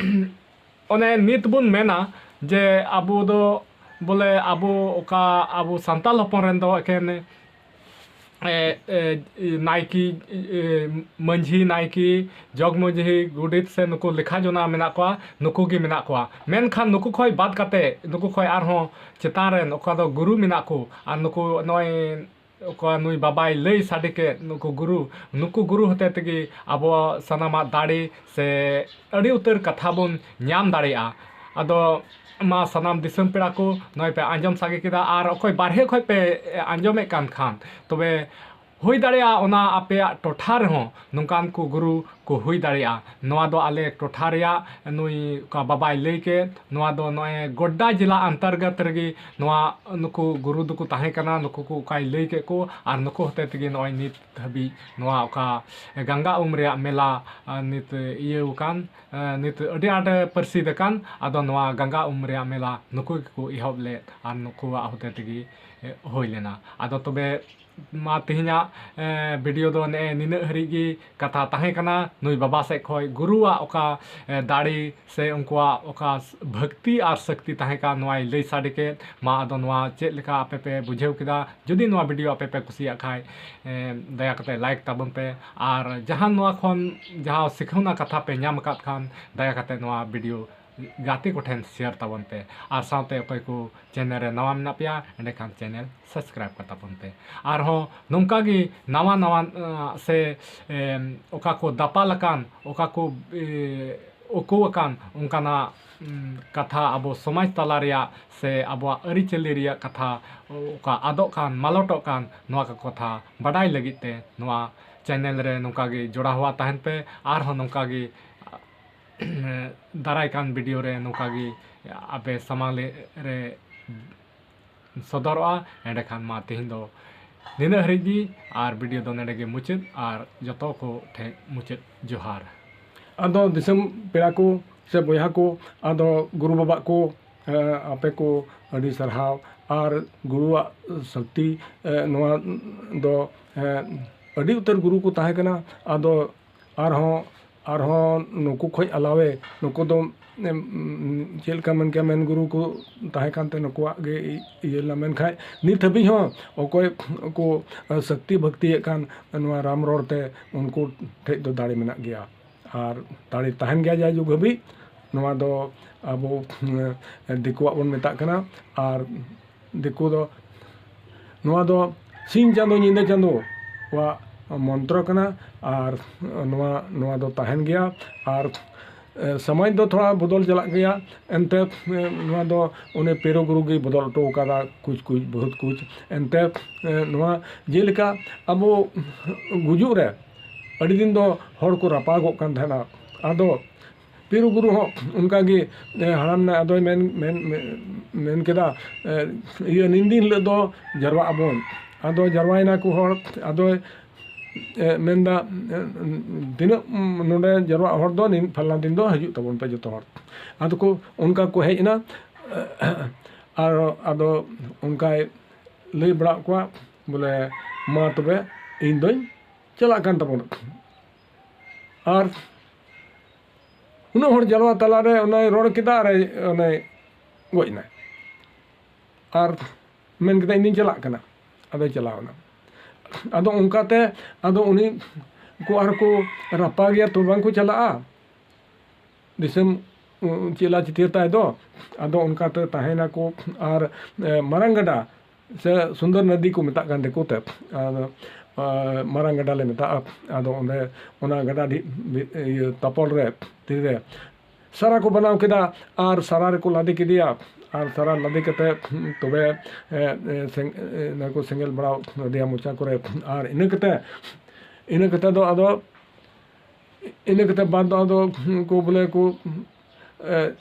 ᱚᱱᱮ ᱱᱤᱛ ᱵᱚᱱ ᱢᱮᱱᱟ ᱡᱮ ᱟᱵᱚ ᱫᱚ ᱵᱚᱞᱮ ᱟᱵᱚ ᱚᱠᱟ ᱟᱵᱚ ᱥᱟᱱᱛᱟᱞ ᱦᱚᱯᱚᱱ ᱨᱮᱱ ᱫᱚ ᱮᱠᱮᱱ ᱮ, ᱮ, ᱱᱟᱭᱠᱮ, ᱮ, ᱢᱟᱹᱡᱷᱤ, ᱱᱟᱭᱠᱮ, ᱡᱚᱜᱽ ᱢᱟᱹᱡᱷᱤ, ᱜᱚᱰᱮᱛ ᱥᱮ ᱱᱩᱠᱩ ᱞᱮᱠᱷᱟ ᱡᱚᱱᱟ ᱢᱮᱱᱟᱜ ᱠᱚᱣᱟ, ᱱᱩᱠᱩ ᱜᱮ ᱢᱮᱱᱟᱜ ᱠᱚᱣᱟ᱾ ᱢᱮᱱᱠᱷᱟᱱ ᱱᱩᱠᱩ ᱠᱷᱚᱱ ᱵᱟᱫ ᱠᱟᱛᱮ, ᱱᱩᱠᱩ ᱠᱷᱚᱱ ᱟᱨᱦᱚᱸ ᱪᱮᱛᱟᱱ ᱨᱮᱱ ᱚᱠᱟ ᱫᱚ ᱜᱩᱨᱩ ᱢᱮᱱᱟᱜ ᱠᱚ, ᱟᱨ ᱱᱩᱠᱩ ᱱᱚᱜᱼᱚᱭ ᱚᱠᱟ ᱱᱩᱭ ᱵᱟᱵᱟᱭ ᱞᱟᱹᱭ ᱥᱟᱰᱮ ᱠᱮᱫ, ᱱᱩᱠᱩ ᱜᱩᱨᱩ, ᱱᱩᱠᱩ ᱜᱩᱨᱩ ᱦᱚᱛᱮ ᱛᱮᱜᱮ ᱟᱵᱚ ᱥᱟᱱᱟᱢᱟᱜ ᱫᱟᱲᱮ ᱥᱮ ᱟᱹᱰᱤ ᱩᱛᱟᱹᱨ ᱠᱟᱛᱷᱟ ᱵᱚᱱ ᱧᱟᱢ ᱫᱟᱲᱮᱭᱟᱜᱼᱟ᱾ ᱟᱫᱚ ᱢᱟ ᱥᱟᱱᱟᱢ ᱫᱤᱥᱚᱢ ᱯᱮᱲᱟ ᱠᱚ ᱱᱚᱜᱼᱚᱭ ᱯᱮ ᱟᱸᱡᱚᱢ ᱥᱟᱸᱜᱮ ᱠᱮᱫᱟ, ᱟᱨ ᱚᱠᱚᱭ ᱵᱟᱨᱦᱮ ᱠᱷᱚᱱ ᱯᱮ ᱟᱸᱡᱚᱢᱮᱫ ᱠᱟᱱ ᱠᱷᱟᱱ, ᱛᱚᱵᱮ ᱦᱩᱭ ᱫᱟᱲᱮᱭᱟᱜᱼᱟ ᱚᱱᱟ ᱟᱯᱮᱭᱟᱜ ᱴᱚᱴᱷᱟ ᱨᱮᱦᱚᱸ ᱱᱚᱝᱠᱟᱱ ᱠᱚ ᱜᱩᱨᱩ ᱠᱚ ᱦᱩᱭ ᱫᱟᱲᱮᱭᱟᱜᱼᱟ᱾ ᱱᱚᱣᱟ ᱫᱚ ᱟᱞᱮ ᱴᱚᱴᱷᱟ ᱨᱮᱭᱟᱜ ᱱᱩᱭ ᱚᱠᱟ ᱵᱟᱵᱟᱭ ᱞᱟᱹᱭ ᱠᱮᱫ, ᱱᱚᱣᱟ ᱫᱚ ᱱᱚᱜᱼᱚᱭ ᱜᱚᱰᱰᱟ ᱡᱮᱞᱟ ᱚᱱᱛᱚᱨᱜᱚᱛ ᱨᱮᱜᱮ ᱱᱚᱣᱟ ᱱᱩᱠᱩ ᱜᱩᱨᱩ ᱫᱚᱠᱚ ᱛᱟᱦᱮᱸ ᱠᱟᱱᱟ, ᱱᱩᱠᱩ ᱠᱚ ᱚᱠᱟᱭ ᱞᱟᱹᱭ ᱠᱮᱫ ᱠᱚ, ᱟᱨ ᱱᱩᱠᱩ ᱦᱚᱛᱮ ᱛᱮᱜᱮ ᱱᱚᱜᱼᱚᱭ ᱱᱤᱛ ᱫᱷᱟᱹᱵᱤᱡ ᱱᱚᱣᱟ ᱚᱠᱟ ᱜᱟᱝᱜᱟ ᱩᱢ ᱨᱮᱭᱟᱜ ᱢᱮᱞᱟ, ᱟᱨ ᱱᱤᱛ ᱤᱭᱟᱹᱣ ᱟᱠᱟᱱ, ᱟᱨ ᱱᱤᱛ ᱟᱹᱰᱤ ᱟᱸᱴ ᱯᱟᱹᱨᱥᱤᱫ ᱟᱠᱟᱱ, ᱟᱫᱚ ᱱᱚᱣᱟ ᱜᱟᱝᱜᱟ ᱩᱢ ᱨᱮᱭᱟᱜ ᱢᱮᱞᱟ ᱱᱩᱠᱩ ᱜᱮᱠᱚ ᱮᱦᱚᱵ ᱞᱮᱫ ᱟᱨ ᱱᱩᱠᱩᱣᱟᱜ ᱦᱚᱛᱮ ᱛᱮᱜᱮ, ᱮ, ᱦᱩᱭ ᱞᱮᱱᱟ᱾ ᱟᱫᱚ ᱛᱚᱵᱮ ᱢᱟ ᱛᱮᱦᱮᱧᱟᱜ, ᱮ, ᱵᱷᱤᱰᱤᱭᱳ ᱫᱚ ᱱᱮᱜᱼᱮ ᱱᱤᱱᱟᱹᱜ ᱦᱟᱹᱨᱤᱡ ᱜᱮ ᱠᱟᱛᱷᱟ ᱛᱟᱦᱮᱸ ᱠᱟᱱᱟ᱾ ᱱᱩᱭ ᱵᱟᱵᱟ ᱥᱮᱫ ᱠᱷᱚᱱ ᱜᱩᱨᱩᱣᱟᱜ ᱚᱠᱟ, ᱮ, ᱫᱟᱲᱮ ᱥᱮ ᱩᱱᱠᱩᱣᱟᱜ ᱚᱠᱟ ᱥ-, ᱵᱷᱟᱹᱠᱛᱤ ᱟᱨ ᱥᱟᱹᱠᱛᱤ ᱛᱟᱦᱮᱸ ᱠᱟᱱ, ᱱᱚᱣᱟᱭ ᱞᱟᱹᱭ ᱥᱟᱰᱮ ᱠᱮᱫ᱾ ᱢᱟ ᱟᱫᱚ ᱱᱚᱣᱟ ᱪᱮᱫ ᱞᱮᱠᱟ ᱟᱯᱮ ᱯᱮ ᱵᱩᱡᱷᱟᱹᱣ ᱠᱮᱫᱟ? ᱡᱩᱫᱤ ᱱᱚᱣᱟ ᱵᱷᱤᱰᱤᱭᱳ ᱟᱯᱮ ᱯᱮ ᱠᱩᱥᱤᱭᱟᱜ ᱠᱷᱟᱡ, ᱮ, ᱫᱟᱭᱟ ᱠᱟᱛᱮ ᱞᱟᱭᱤᱠ ᱛᱟᱵᱚᱱ ᱯᱮ, ᱟᱨ ᱡᱟᱦᱟᱸ ᱱᱚᱣᱟ ᱠᱷᱚᱱ ᱡᱟᱦᱟᱸ ᱥᱤᱠᱷᱟᱹᱣᱱᱟ ᱠᱟᱛᱷᱟ ᱯᱮ ᱧᱟᱢ ᱟᱠᱟᱫ ᱠᱷᱟᱱ, ᱫᱟᱭᱟ ᱠᱟᱛᱮ ᱱᱚᱣᱟ ᱵᱷᱤᱰᱤᱭᱳ ᱜᱟᱛᱮ ᱠᱚᱴᱷᱮᱱ share ᱛᱟᱵᱚᱱ ᱯᱮ᱾ ᱟᱨ ᱥᱟᱶᱛᱮ ᱚᱠᱚᱭ ᱠᱚ channel ᱨᱮ ᱱᱟᱣᱟ ᱢᱮᱱᱟᱜ ᱯᱮᱭᱟ, ᱮᱸᱰᱮᱠᱷᱟᱱ channel subscribe ᱠᱟᱛᱟ ᱵᱚᱱ ᱯᱮ᱾ ᱟᱨᱦᱚᱸ ᱱᱚᱝᱠᱟ ᱜᱮ ᱱᱟᱣᱟ ᱱᱟᱣᱟ, ᱟᱸ, ᱥᱮ, ᱮᱢ, ᱚᱠᱟ ᱠᱚ ᱫᱟᱯᱟᱞ ᱟᱠᱟᱱ, ᱚᱠᱟ ᱠᱚ, ᱮ, ᱩᱠᱩ ᱟᱠᱟᱱ ᱚᱱᱠᱟᱱᱟᱜ, ᱩᱢ, ᱠᱟᱛᱷᱟ, ᱟᱵᱚ ᱥᱚᱢᱟᱡᱽ ᱛᱟᱞᱟ ᱨᱮᱭᱟᱜ ᱥᱮ ᱟᱵᱚᱣᱟᱜ ᱟᱹᱨᱤᱪᱟᱹᱞᱤ ᱨᱮᱭᱟᱜ ᱠᱟᱛᱷᱟ, ᱚᱠᱟ ᱟᱫᱚᱜ ᱠᱟᱱ, ᱢᱟᱞᱚᱴᱚᱜ ᱠᱟᱱ, ᱱᱚᱣᱟ ᱠᱚ ᱠᱟᱛᱷᱟ ᱵᱟᱰᱟᱭ ᱞᱟᱹᱜᱤᱫ ᱛᱮ ᱱᱚᱣᱟ channel ᱨᱮ ᱱᱚᱝᱠᱟ ᱜᱮ ᱡᱚᱲᱟᱣ ᱦᱚᱣᱟ ᱛᱟᱦᱮᱱ ᱯᱮ᱾ ᱟᱨᱦᱚᱸ ᱱᱚᱝᱠᱟ ᱜᱮ ᱫᱟᱨᱟᱭ ᱠᱟᱱ video ᱨᱮ ᱱᱚᱝᱠᱟ ᱜᱮ ᱟᱯᱮ ᱥᱟᱢᱟᱝ ᱞᱮ-, ᱨᱮ ᱥᱚᱫᱚᱨᱚᱜᱼᱟ᱾ ᱮᱸᱰᱮᱠᱷᱟᱱ ᱢᱟ ᱛᱮᱦᱮᱧ ᱫᱚ ᱱᱤᱱᱟᱹᱜ ᱦᱟᱹᱨᱤᱡ ᱜᱮ, ᱟᱨ video ᱫᱚ ᱱᱚᱰᱮ ᱜᱮ ᱢᱩᱪᱟᱹᱫ, ᱟᱨ ᱡᱚᱛᱚ ᱠᱚ ᱴᱷᱮᱱ ᱢᱩᱪᱟᱹᱫ ᱡᱚᱦᱟᱨ᱾ ᱟᱫᱚ ᱫᱤᱥᱚᱢ ᱯᱮᱲᱟ ᱠᱚ ᱥᱮ ᱵᱚᱭᱦᱟ ᱠᱚ, ᱟᱫᱚ ᱜᱩᱨᱩ ᱵᱟᱵᱟ ᱠᱚ, ᱮ, ᱟᱯᱮ ᱠᱚ ᱟᱹᱰᱤ ᱥᱟᱨᱦᱟᱣ᱾ ᱟᱨ ᱜᱩᱨᱩᱣᱟᱜ ᱥᱚᱠᱛᱤ, ᱮ, ᱱᱚᱣᱟ ᱫᱚ, ᱮ, ᱟᱹᱰᱤ ᱩᱛᱟᱹᱨ ᱜᱩᱨᱩ ᱠᱚ ᱛᱟᱦᱮᱸ ᱠᱟᱱᱟ᱾ ᱟᱫᱚ ᱟᱨᱦᱚᱸ, ᱟᱨᱦᱚᱸ ᱱᱩᱠᱩ ᱠᱷᱚᱡ ᱟᱞᱟᱣᱮ ᱱᱩᱠᱩ ᱫᱚ, ᱮᱢ, ᱪᱮᱫ ᱞᱮᱠᱟ ᱢᱮᱱ ᱠᱮᱭᱟ, ᱢᱮᱱ ᱜᱩᱨᱩ ᱠᱚ ᱛᱟᱦᱮᱸ ᱠᱟᱱᱛᱮ ᱱᱩᱠᱩᱣᱟᱜ ᱜᱮ ᱤ-, ᱤᱭᱟᱹ ᱞᱮᱱᱟ᱾ ᱢᱮᱱᱠᱷᱟᱡ ᱱᱤᱛ ᱦᱟᱹᱵᱤᱡ ᱦᱚᱸ ᱚᱠᱚᱭ ᱠᱚ, ᱮ, ᱥᱚᱠᱛᱤ ᱵᱷᱚᱠᱛᱤᱭᱮᱫ ᱠᱟᱱ ᱱᱚᱣᱟ ᱨᱟᱢ ᱨᱚᱲ ᱛᱮ, ᱩᱱᱠᱩ ᱴᱷᱮᱡ ᱫᱚ ᱫᱟᱲᱮ ᱢᱮᱱᱟᱜ ᱜᱮᱭᱟ᱾ ᱟᱨ ᱫᱟᱲᱮ ᱛᱟᱦᱮᱱ ᱜᱮᱭᱟ ᱡᱟᱭᱡᱩᱜᱽ ᱦᱟᱹᱵᱤᱡ᱾ ᱱᱚᱣᱟ ᱫᱚ ᱟᱵᱚ, ᱮ, ᱫᱤᱠᱩᱣᱟᱜ ᱵᱚᱱ ᱢᱮᱛᱟᱜ ᱠᱟᱱᱟ᱾ ᱟᱨ ᱫᱤᱠᱩ ᱫᱚ, ᱱᱚᱣᱟ ᱫᱚ ᱥᱤᱧ ᱪᱟᱸᱫᱚ ᱧᱤᱫᱟᱹ ᱪᱟᱸᱫᱚ ᱠᱚᱣᱟᱜ ᱢᱚᱱᱛᱨᱚ ᱠᱟᱱᱟ᱾ ᱟᱨ ᱱᱚᱣᱟ, ᱱᱚᱣᱟ ᱫᱚ ᱛᱟᱦᱮᱱ ᱜᱮᱭᱟ᱾ ᱟᱨ, ᱮ, ᱥᱚᱢᱟᱡᱽ ᱫᱚ ᱛᱷᱚᱲᱟ ᱵᱚᱫᱚᱞ ᱪᱟᱞᱟᱜ ᱜᱮᱭᱟ᱾ ᱮᱱᱛᱮ, ᱮ, ᱱᱚᱣᱟ ᱫᱚ ᱩᱱᱤ ᱯᱤᱨᱚ ᱜᱩᱨᱩ ᱜᱮᱭ ᱵᱚᱫᱚᱞ ᱦᱚᱴᱚ ᱠᱟᱫᱟ ᱠᱩᱪ ᱠᱩᱪ, ᱵᱚᱦᱩᱛ ᱠᱩᱪ᱾ ᱮᱱᱛᱮ, ᱮ, ᱱᱚᱣᱟ ᱡᱮᱞᱮᱠᱟ ᱟᱵᱚ ᱜᱩᱡᱩᱜ ᱨᱮ ᱟᱹᱰᱤ ᱫᱤᱱ ᱫᱚ ᱦᱚᱲ ᱠᱚ ᱨᱟᱯᱟᱜᱚᱜ ᱠᱟᱱ ᱛᱟᱦᱮᱱᱟ᱾ ᱟᱫᱚ ᱯᱤᱨᱩ ᱜᱩᱨᱩ ᱦᱚᱸ ᱚᱱᱠᱟ ᱜᱮ, ᱮ, ᱦᱟᱲᱟᱢ ᱱᱟᱭ, ᱟᱫᱚᱭ ᱢᱮᱱ, ᱢᱮᱱ, ᱢᱮᱱ, ᱢᱮᱱ ᱠᱮᱫᱟ, ᱮ, ᱤᱭᱟᱹ, ᱱᱤᱱ ᱫᱤᱱ ᱦᱤᱞᱳᱜ ᱫᱚ ᱡᱟᱨᱣᱟᱜ ᱟᱵᱚᱱ᱾ ᱟᱫᱚ ᱡᱟᱨᱣᱟᱭᱮᱱᱟ ᱠᱚ ᱦᱚᱲ, ᱟᱫᱚᱭ, ᱮ, ᱢᱮᱱᱫᱟ, ᱮ, ᱛᱤᱱᱟᱹᱜ, ᱩᱢ, ᱱᱚᱰᱮ ᱡᱟᱨᱣᱟᱜ ᱦᱚᱲ ᱫᱚ ᱱᱤᱱ ᱯᱷᱟᱞᱱᱟ ᱫᱤᱱ ᱫᱚ ᱦᱤᱡᱩᱜ ᱛᱟᱵᱚᱱ ᱯᱮ ᱡᱚᱛᱚ ᱦᱚᱲ᱾ ᱟᱫᱚ ᱠᱚ, ᱚᱱᱠᱟ ᱠᱚ ᱦᱮᱡ ᱮᱱᱟ᱾ ᱟᱨ ᱟᱫᱚ ᱚᱱᱠᱟᱭ ᱞᱟᱹᱭ ᱵᱟᱲᱟᱣᱟᱫ ᱠᱚᱣᱟ, ᱵᱚᱞᱮ, ᱢᱟ ᱛᱚᱵᱮ ᱤᱧ ᱫᱚᱧ ᱪᱟᱞᱟᱜ ᱠᱟᱱ ᱛᱟᱵᱚᱱᱟ᱾ ᱟᱨ ᱩᱱᱟᱹᱜ ᱦᱚᱲ ᱡᱟᱨᱣᱟ ᱛᱟᱞᱟᱨᱮ ᱚᱱᱟᱭ ᱨᱚᱲ ᱠᱮᱫᱟ ᱟᱨ ᱚᱱᱟᱭ ᱜᱚᱡ ᱮᱱᱟᱭ᱾ ᱟᱨ ᱢᱮᱱ ᱠᱮᱫᱟ, "ᱤᱧ ᱫᱚᱧ ᱪᱟᱞᱟᱜ ᱠᱟᱱᱟ", ᱟᱫᱚᱭ ᱪᱟᱞᱟᱣ ᱮᱱᱟ᱾ ᱟᱫᱚ ᱚᱱᱠᱟᱛᱮ ᱟᱫᱚ ᱩᱱᱤ ᱠᱚ ᱟᱨ ᱠᱚ ᱨᱟᱯᱟᱜᱮᱭᱟ ᱛᱚ ᱵᱟᱝ ᱠᱚ ᱪᱟᱞᱟᱜᱼᱟ ᱫᱤᱥᱚᱢ ᱪᱮᱞᱟ ᱪᱤᱛᱟᱹᱨ ᱛᱟᱭ ᱫᱚ᱾ ᱟᱫᱚ ᱚᱱᱠᱟᱛᱮ ᱛᱟᱦᱮᱸᱱᱟᱠᱚ᱾ ᱟᱨ ᱮ, ᱢᱟᱨᱟᱝ ᱜᱟᱰᱟ ᱥᱮ ᱥᱩᱱᱫᱚᱨ ᱱᱚᱫᱤ ᱠᱚ ᱢᱮᱛᱟᱜ ᱠᱟᱱ ᱫᱤᱠᱩ ᱛᱮ, ᱟᱫᱚ ᱮ, ᱢᱟᱨᱟᱝ ᱜᱟᱰᱟ ᱞᱮ ᱢᱮᱛᱟᱜᱼᱟ᱾ ᱟᱫᱚ ᱚᱸᱰᱮ ᱚᱱᱟ ᱜᱟᱰᱟ ᱰᱷᱤ-, ᱤᱭᱟᱹ, ᱛᱟᱯᱚᱞ ᱨᱮ, ᱛᱤᱨᱮ ᱥᱟᱨᱟ ᱠᱚ ᱵᱮᱱᱟᱣ ᱠᱮᱫᱟ ᱟᱨ ᱥᱟᱨᱟ ᱨᱮᱠᱚ ᱞᱟᱫᱮ ᱠᱮᱫᱮᱭᱟ᱾ ᱟᱨ ᱥᱟᱨᱟ ᱞᱟᱫᱮ ᱠᱟᱛᱮ ᱛᱚᱵᱮ ᱮ, ᱮ, ᱥᱮᱸᱜ-, ᱮ, ᱚᱱᱟ ᱠᱚ ᱥᱮᱸᱜᱮᱞ ᱵᱟᱲᱟᱣ ᱟᱫᱮᱭᱟ ᱢᱚᱪᱟ ᱠᱚᱨᱮ᱾ ᱟᱨ ᱤᱱᱟᱹ ᱠᱟᱛᱮ, ᱤᱱᱟᱹ ᱠᱟᱛᱮ ᱫᱚ ᱟᱫᱚ, ᱤᱱᱟᱹ ᱠᱟᱛᱮ ᱵᱟᱫ ᱫᱚ ᱟᱫᱚ ᱠᱚ ᱵᱚᱞᱮ ᱠᱚ ᱮ,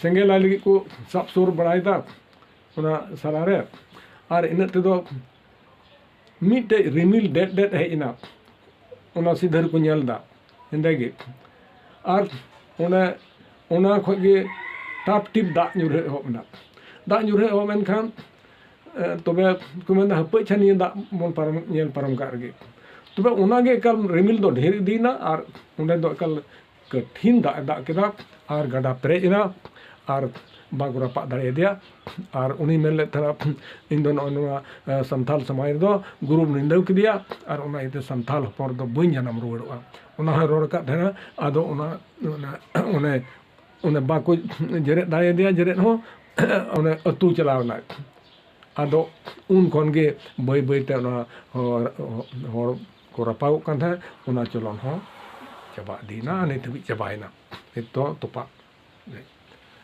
ᱥᱮᱸᱜᱮᱞ ᱟᱭ ᱞᱟᱹᱜᱤᱫ ᱠᱚ ᱥᱟᱵ ᱥᱩᱨ ᱵᱟᱲᱟᱭᱮᱫᱟ ᱚᱱᱟ ᱥᱟᱨᱟ ᱨᱮ᱾ ᱟᱨ ᱤᱱᱟᱹᱜ ᱛᱮᱫᱚ ᱢᱤᱫᱴᱮᱡ ᱨᱤᱢᱤᱞ ᱰᱮᱫ ᱰᱮᱫ ᱦᱮᱡ ᱮᱱᱟ ᱚᱱᱟ ᱥᱤᱫᱷᱟᱹ ᱨᱮᱠᱚ ᱧᱮᱞ ᱮᱫᱟ ᱦᱮᱸᱫᱮ ᱜᱮ᱾ ᱟᱨ ᱚᱱᱮ ᱚᱱᱟ ᱠᱷᱚᱡ ᱜᱮ ᱴᱟᱯ ᱴᱤᱯ ᱫᱟᱜ ᱧᱩᱨᱦᱟᱹ ᱮᱦᱚᱵ ᱮᱱᱟ᱾ ᱫᱟᱜ ᱧᱩᱨᱦᱟᱹ ᱮᱦᱚᱵ ᱮᱱ ᱠᱷᱟᱱ ᱮ, ᱛᱚᱵᱮ ᱠᱚ ᱢᱮᱱᱫᱟ, "ᱦᱟᱹᱯᱟᱹᱭ ᱪᱷᱟ ᱱᱤᱭᱟᱹ ᱫᱟᱜ ᱵᱚᱱ ᱯᱟᱨᱚᱢ, ᱧᱮᱞ ᱯᱟᱨᱚᱢ ᱠᱟᱜ ᱨᱮᱜᱮ᱾" ᱛᱚᱵᱮ ᱚᱱᱟᱜᱮ ᱮᱠᱟᱞ ᱨᱤᱢᱤᱞ ᱫᱚ ᱰᱷᱮᱨ ᱤᱫᱤᱭᱮᱱᱟ ᱟᱨ ᱚᱸᱰᱮ ᱫᱚ ᱮᱠᱟᱞ ᱠᱟᱹᱴᱷᱤᱱ ᱫᱟᱜ ᱮ ᱫᱟᱜ ᱠᱮᱫᱟ᱾ ᱟᱨ ᱜᱟᱰᱟ ᱯᱮᱨᱮᱡ ᱮᱱᱟ ᱟᱨ ᱵᱟᱠᱚ ᱨᱟᱯᱟᱜ ᱫᱟᱲᱮᱭᱟᱫᱮᱭᱟ᱾ ᱟᱨ ᱩᱱᱤ ᱢᱮᱱ ᱞᱮᱫ ᱛᱟᱦᱮᱱᱟ, "ᱤᱧ ᱫᱚ ᱱᱚᱜᱼᱚᱭ ᱱᱚᱣᱟ, ᱮ, ᱥᱟᱱᱛᱟᱞ ᱥᱚᱢᱟᱡᱽ ᱨᱮᱫᱚ ᱜᱩᱨᱩᱢ ᱱᱤᱱᱫᱟᱹᱣ ᱠᱮᱫᱮᱭᱟ, ᱟᱨ ᱚᱱᱟ ᱤᱭᱟᱹᱛᱮ ᱥᱟᱱᱛᱟᱞ ᱦᱚᱯᱚᱱ ᱨᱮᱫᱚ ᱵᱟᱹᱧ ᱡᱟᱱᱟᱢ ᱨᱩᱣᱟᱹᱲᱚᱜᱼᱟ᱾" ᱚᱱᱟ ᱦᱚᱸᱭ ᱨᱚᱲ ᱟᱠᱟᱫ ᱛᱟᱦᱮᱱᱟ᱾ ᱟᱫᱚ ᱚᱱᱟ, ᱚᱱᱟ, ᱚᱱᱮ, ᱚᱱᱮ ᱵᱟᱠᱚ ᱡᱮᱨᱮᱫ ᱫᱟᱲᱮᱭᱟᱫᱮᱭᱟ, ᱡᱮᱨᱮᱫ ᱦᱚᱸ ᱚᱱᱮ ᱟᱹᱛᱩ ᱪᱟᱞᱟᱣ ᱮᱱᱟᱭ᱾ ᱟᱫᱚ ᱩᱱ ᱠᱷᱚᱱ ᱜᱮ ᱵᱟᱹᱭ ᱵᱟᱹᱭ ᱛᱮ ᱚᱱᱟ ᱦᱚᱲ, ᱦᱚᱲ ᱠᱚ ᱨᱟᱯᱟᱜᱚᱜ ᱠᱟᱱ ᱛᱟᱦᱮᱸᱫ, ᱚᱱᱟ ᱪᱚᱞᱚᱱ ᱦᱚᱸ ᱪᱟᱵᱟ ᱤᱫᱤᱭᱮᱱᱟ, ᱱᱤᱛ ᱦᱟᱹᱵᱤᱡ ᱪᱟᱵᱟᱭᱮᱱᱟ᱾ ᱱᱤᱛ ᱫᱚ ᱛᱚᱯᱟᱜ᱾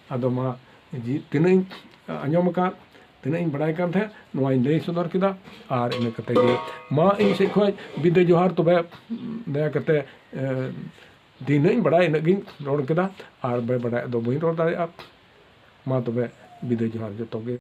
ᱟᱫᱚ ᱢᱟ, ᱡᱤ-, ᱛᱤᱱᱟᱹᱜ ᱤᱧ ᱟᱸᱡᱚᱢ ᱟᱠᱟᱫ, ᱛᱤᱱᱟᱹᱜ ᱤᱧ ᱵᱟᱲᱟᱭ ᱠᱟᱱ ᱛᱟᱦᱮᱸᱫ, ᱱᱚᱣᱟᱧ ᱞᱟᱹᱭ ᱥᱚᱫᱚᱨ ᱠᱮᱫᱟ᱾ ᱟᱨ ᱤᱱᱟᱹ ᱠᱟᱛᱮ ᱜᱮ ᱢᱟ ᱤᱧ ᱥᱮᱫ ᱠᱷᱚᱱ ᱵᱤᱫᱟᱹ ᱡᱚᱦᱟᱨ᱾ ᱛᱚᱵᱮ ᱫᱟᱭᱟ ᱠᱟᱛᱮ, ᱮ, ᱛᱤᱱᱟᱹᱜ ᱤᱧ ᱵᱟᱲᱟᱭ ᱤᱱᱟᱹᱜ ᱜᱤᱧ ᱨᱚᱲ ᱠᱮᱫᱟ, ᱟᱨ ᱵᱟᱭ ᱵᱟᱲᱟᱭᱟᱜ ᱫᱚ ᱵᱟᱹᱧ ᱨᱚᱲ ᱫᱟᱲᱮᱭᱟᱜᱼᱟ᱾ ᱢᱟ ᱛᱚᱵᱮ ᱵᱤᱫᱟᱹ ᱡᱚᱦᱟᱨ ᱡᱚᱛᱚ ᱜᱮ᱾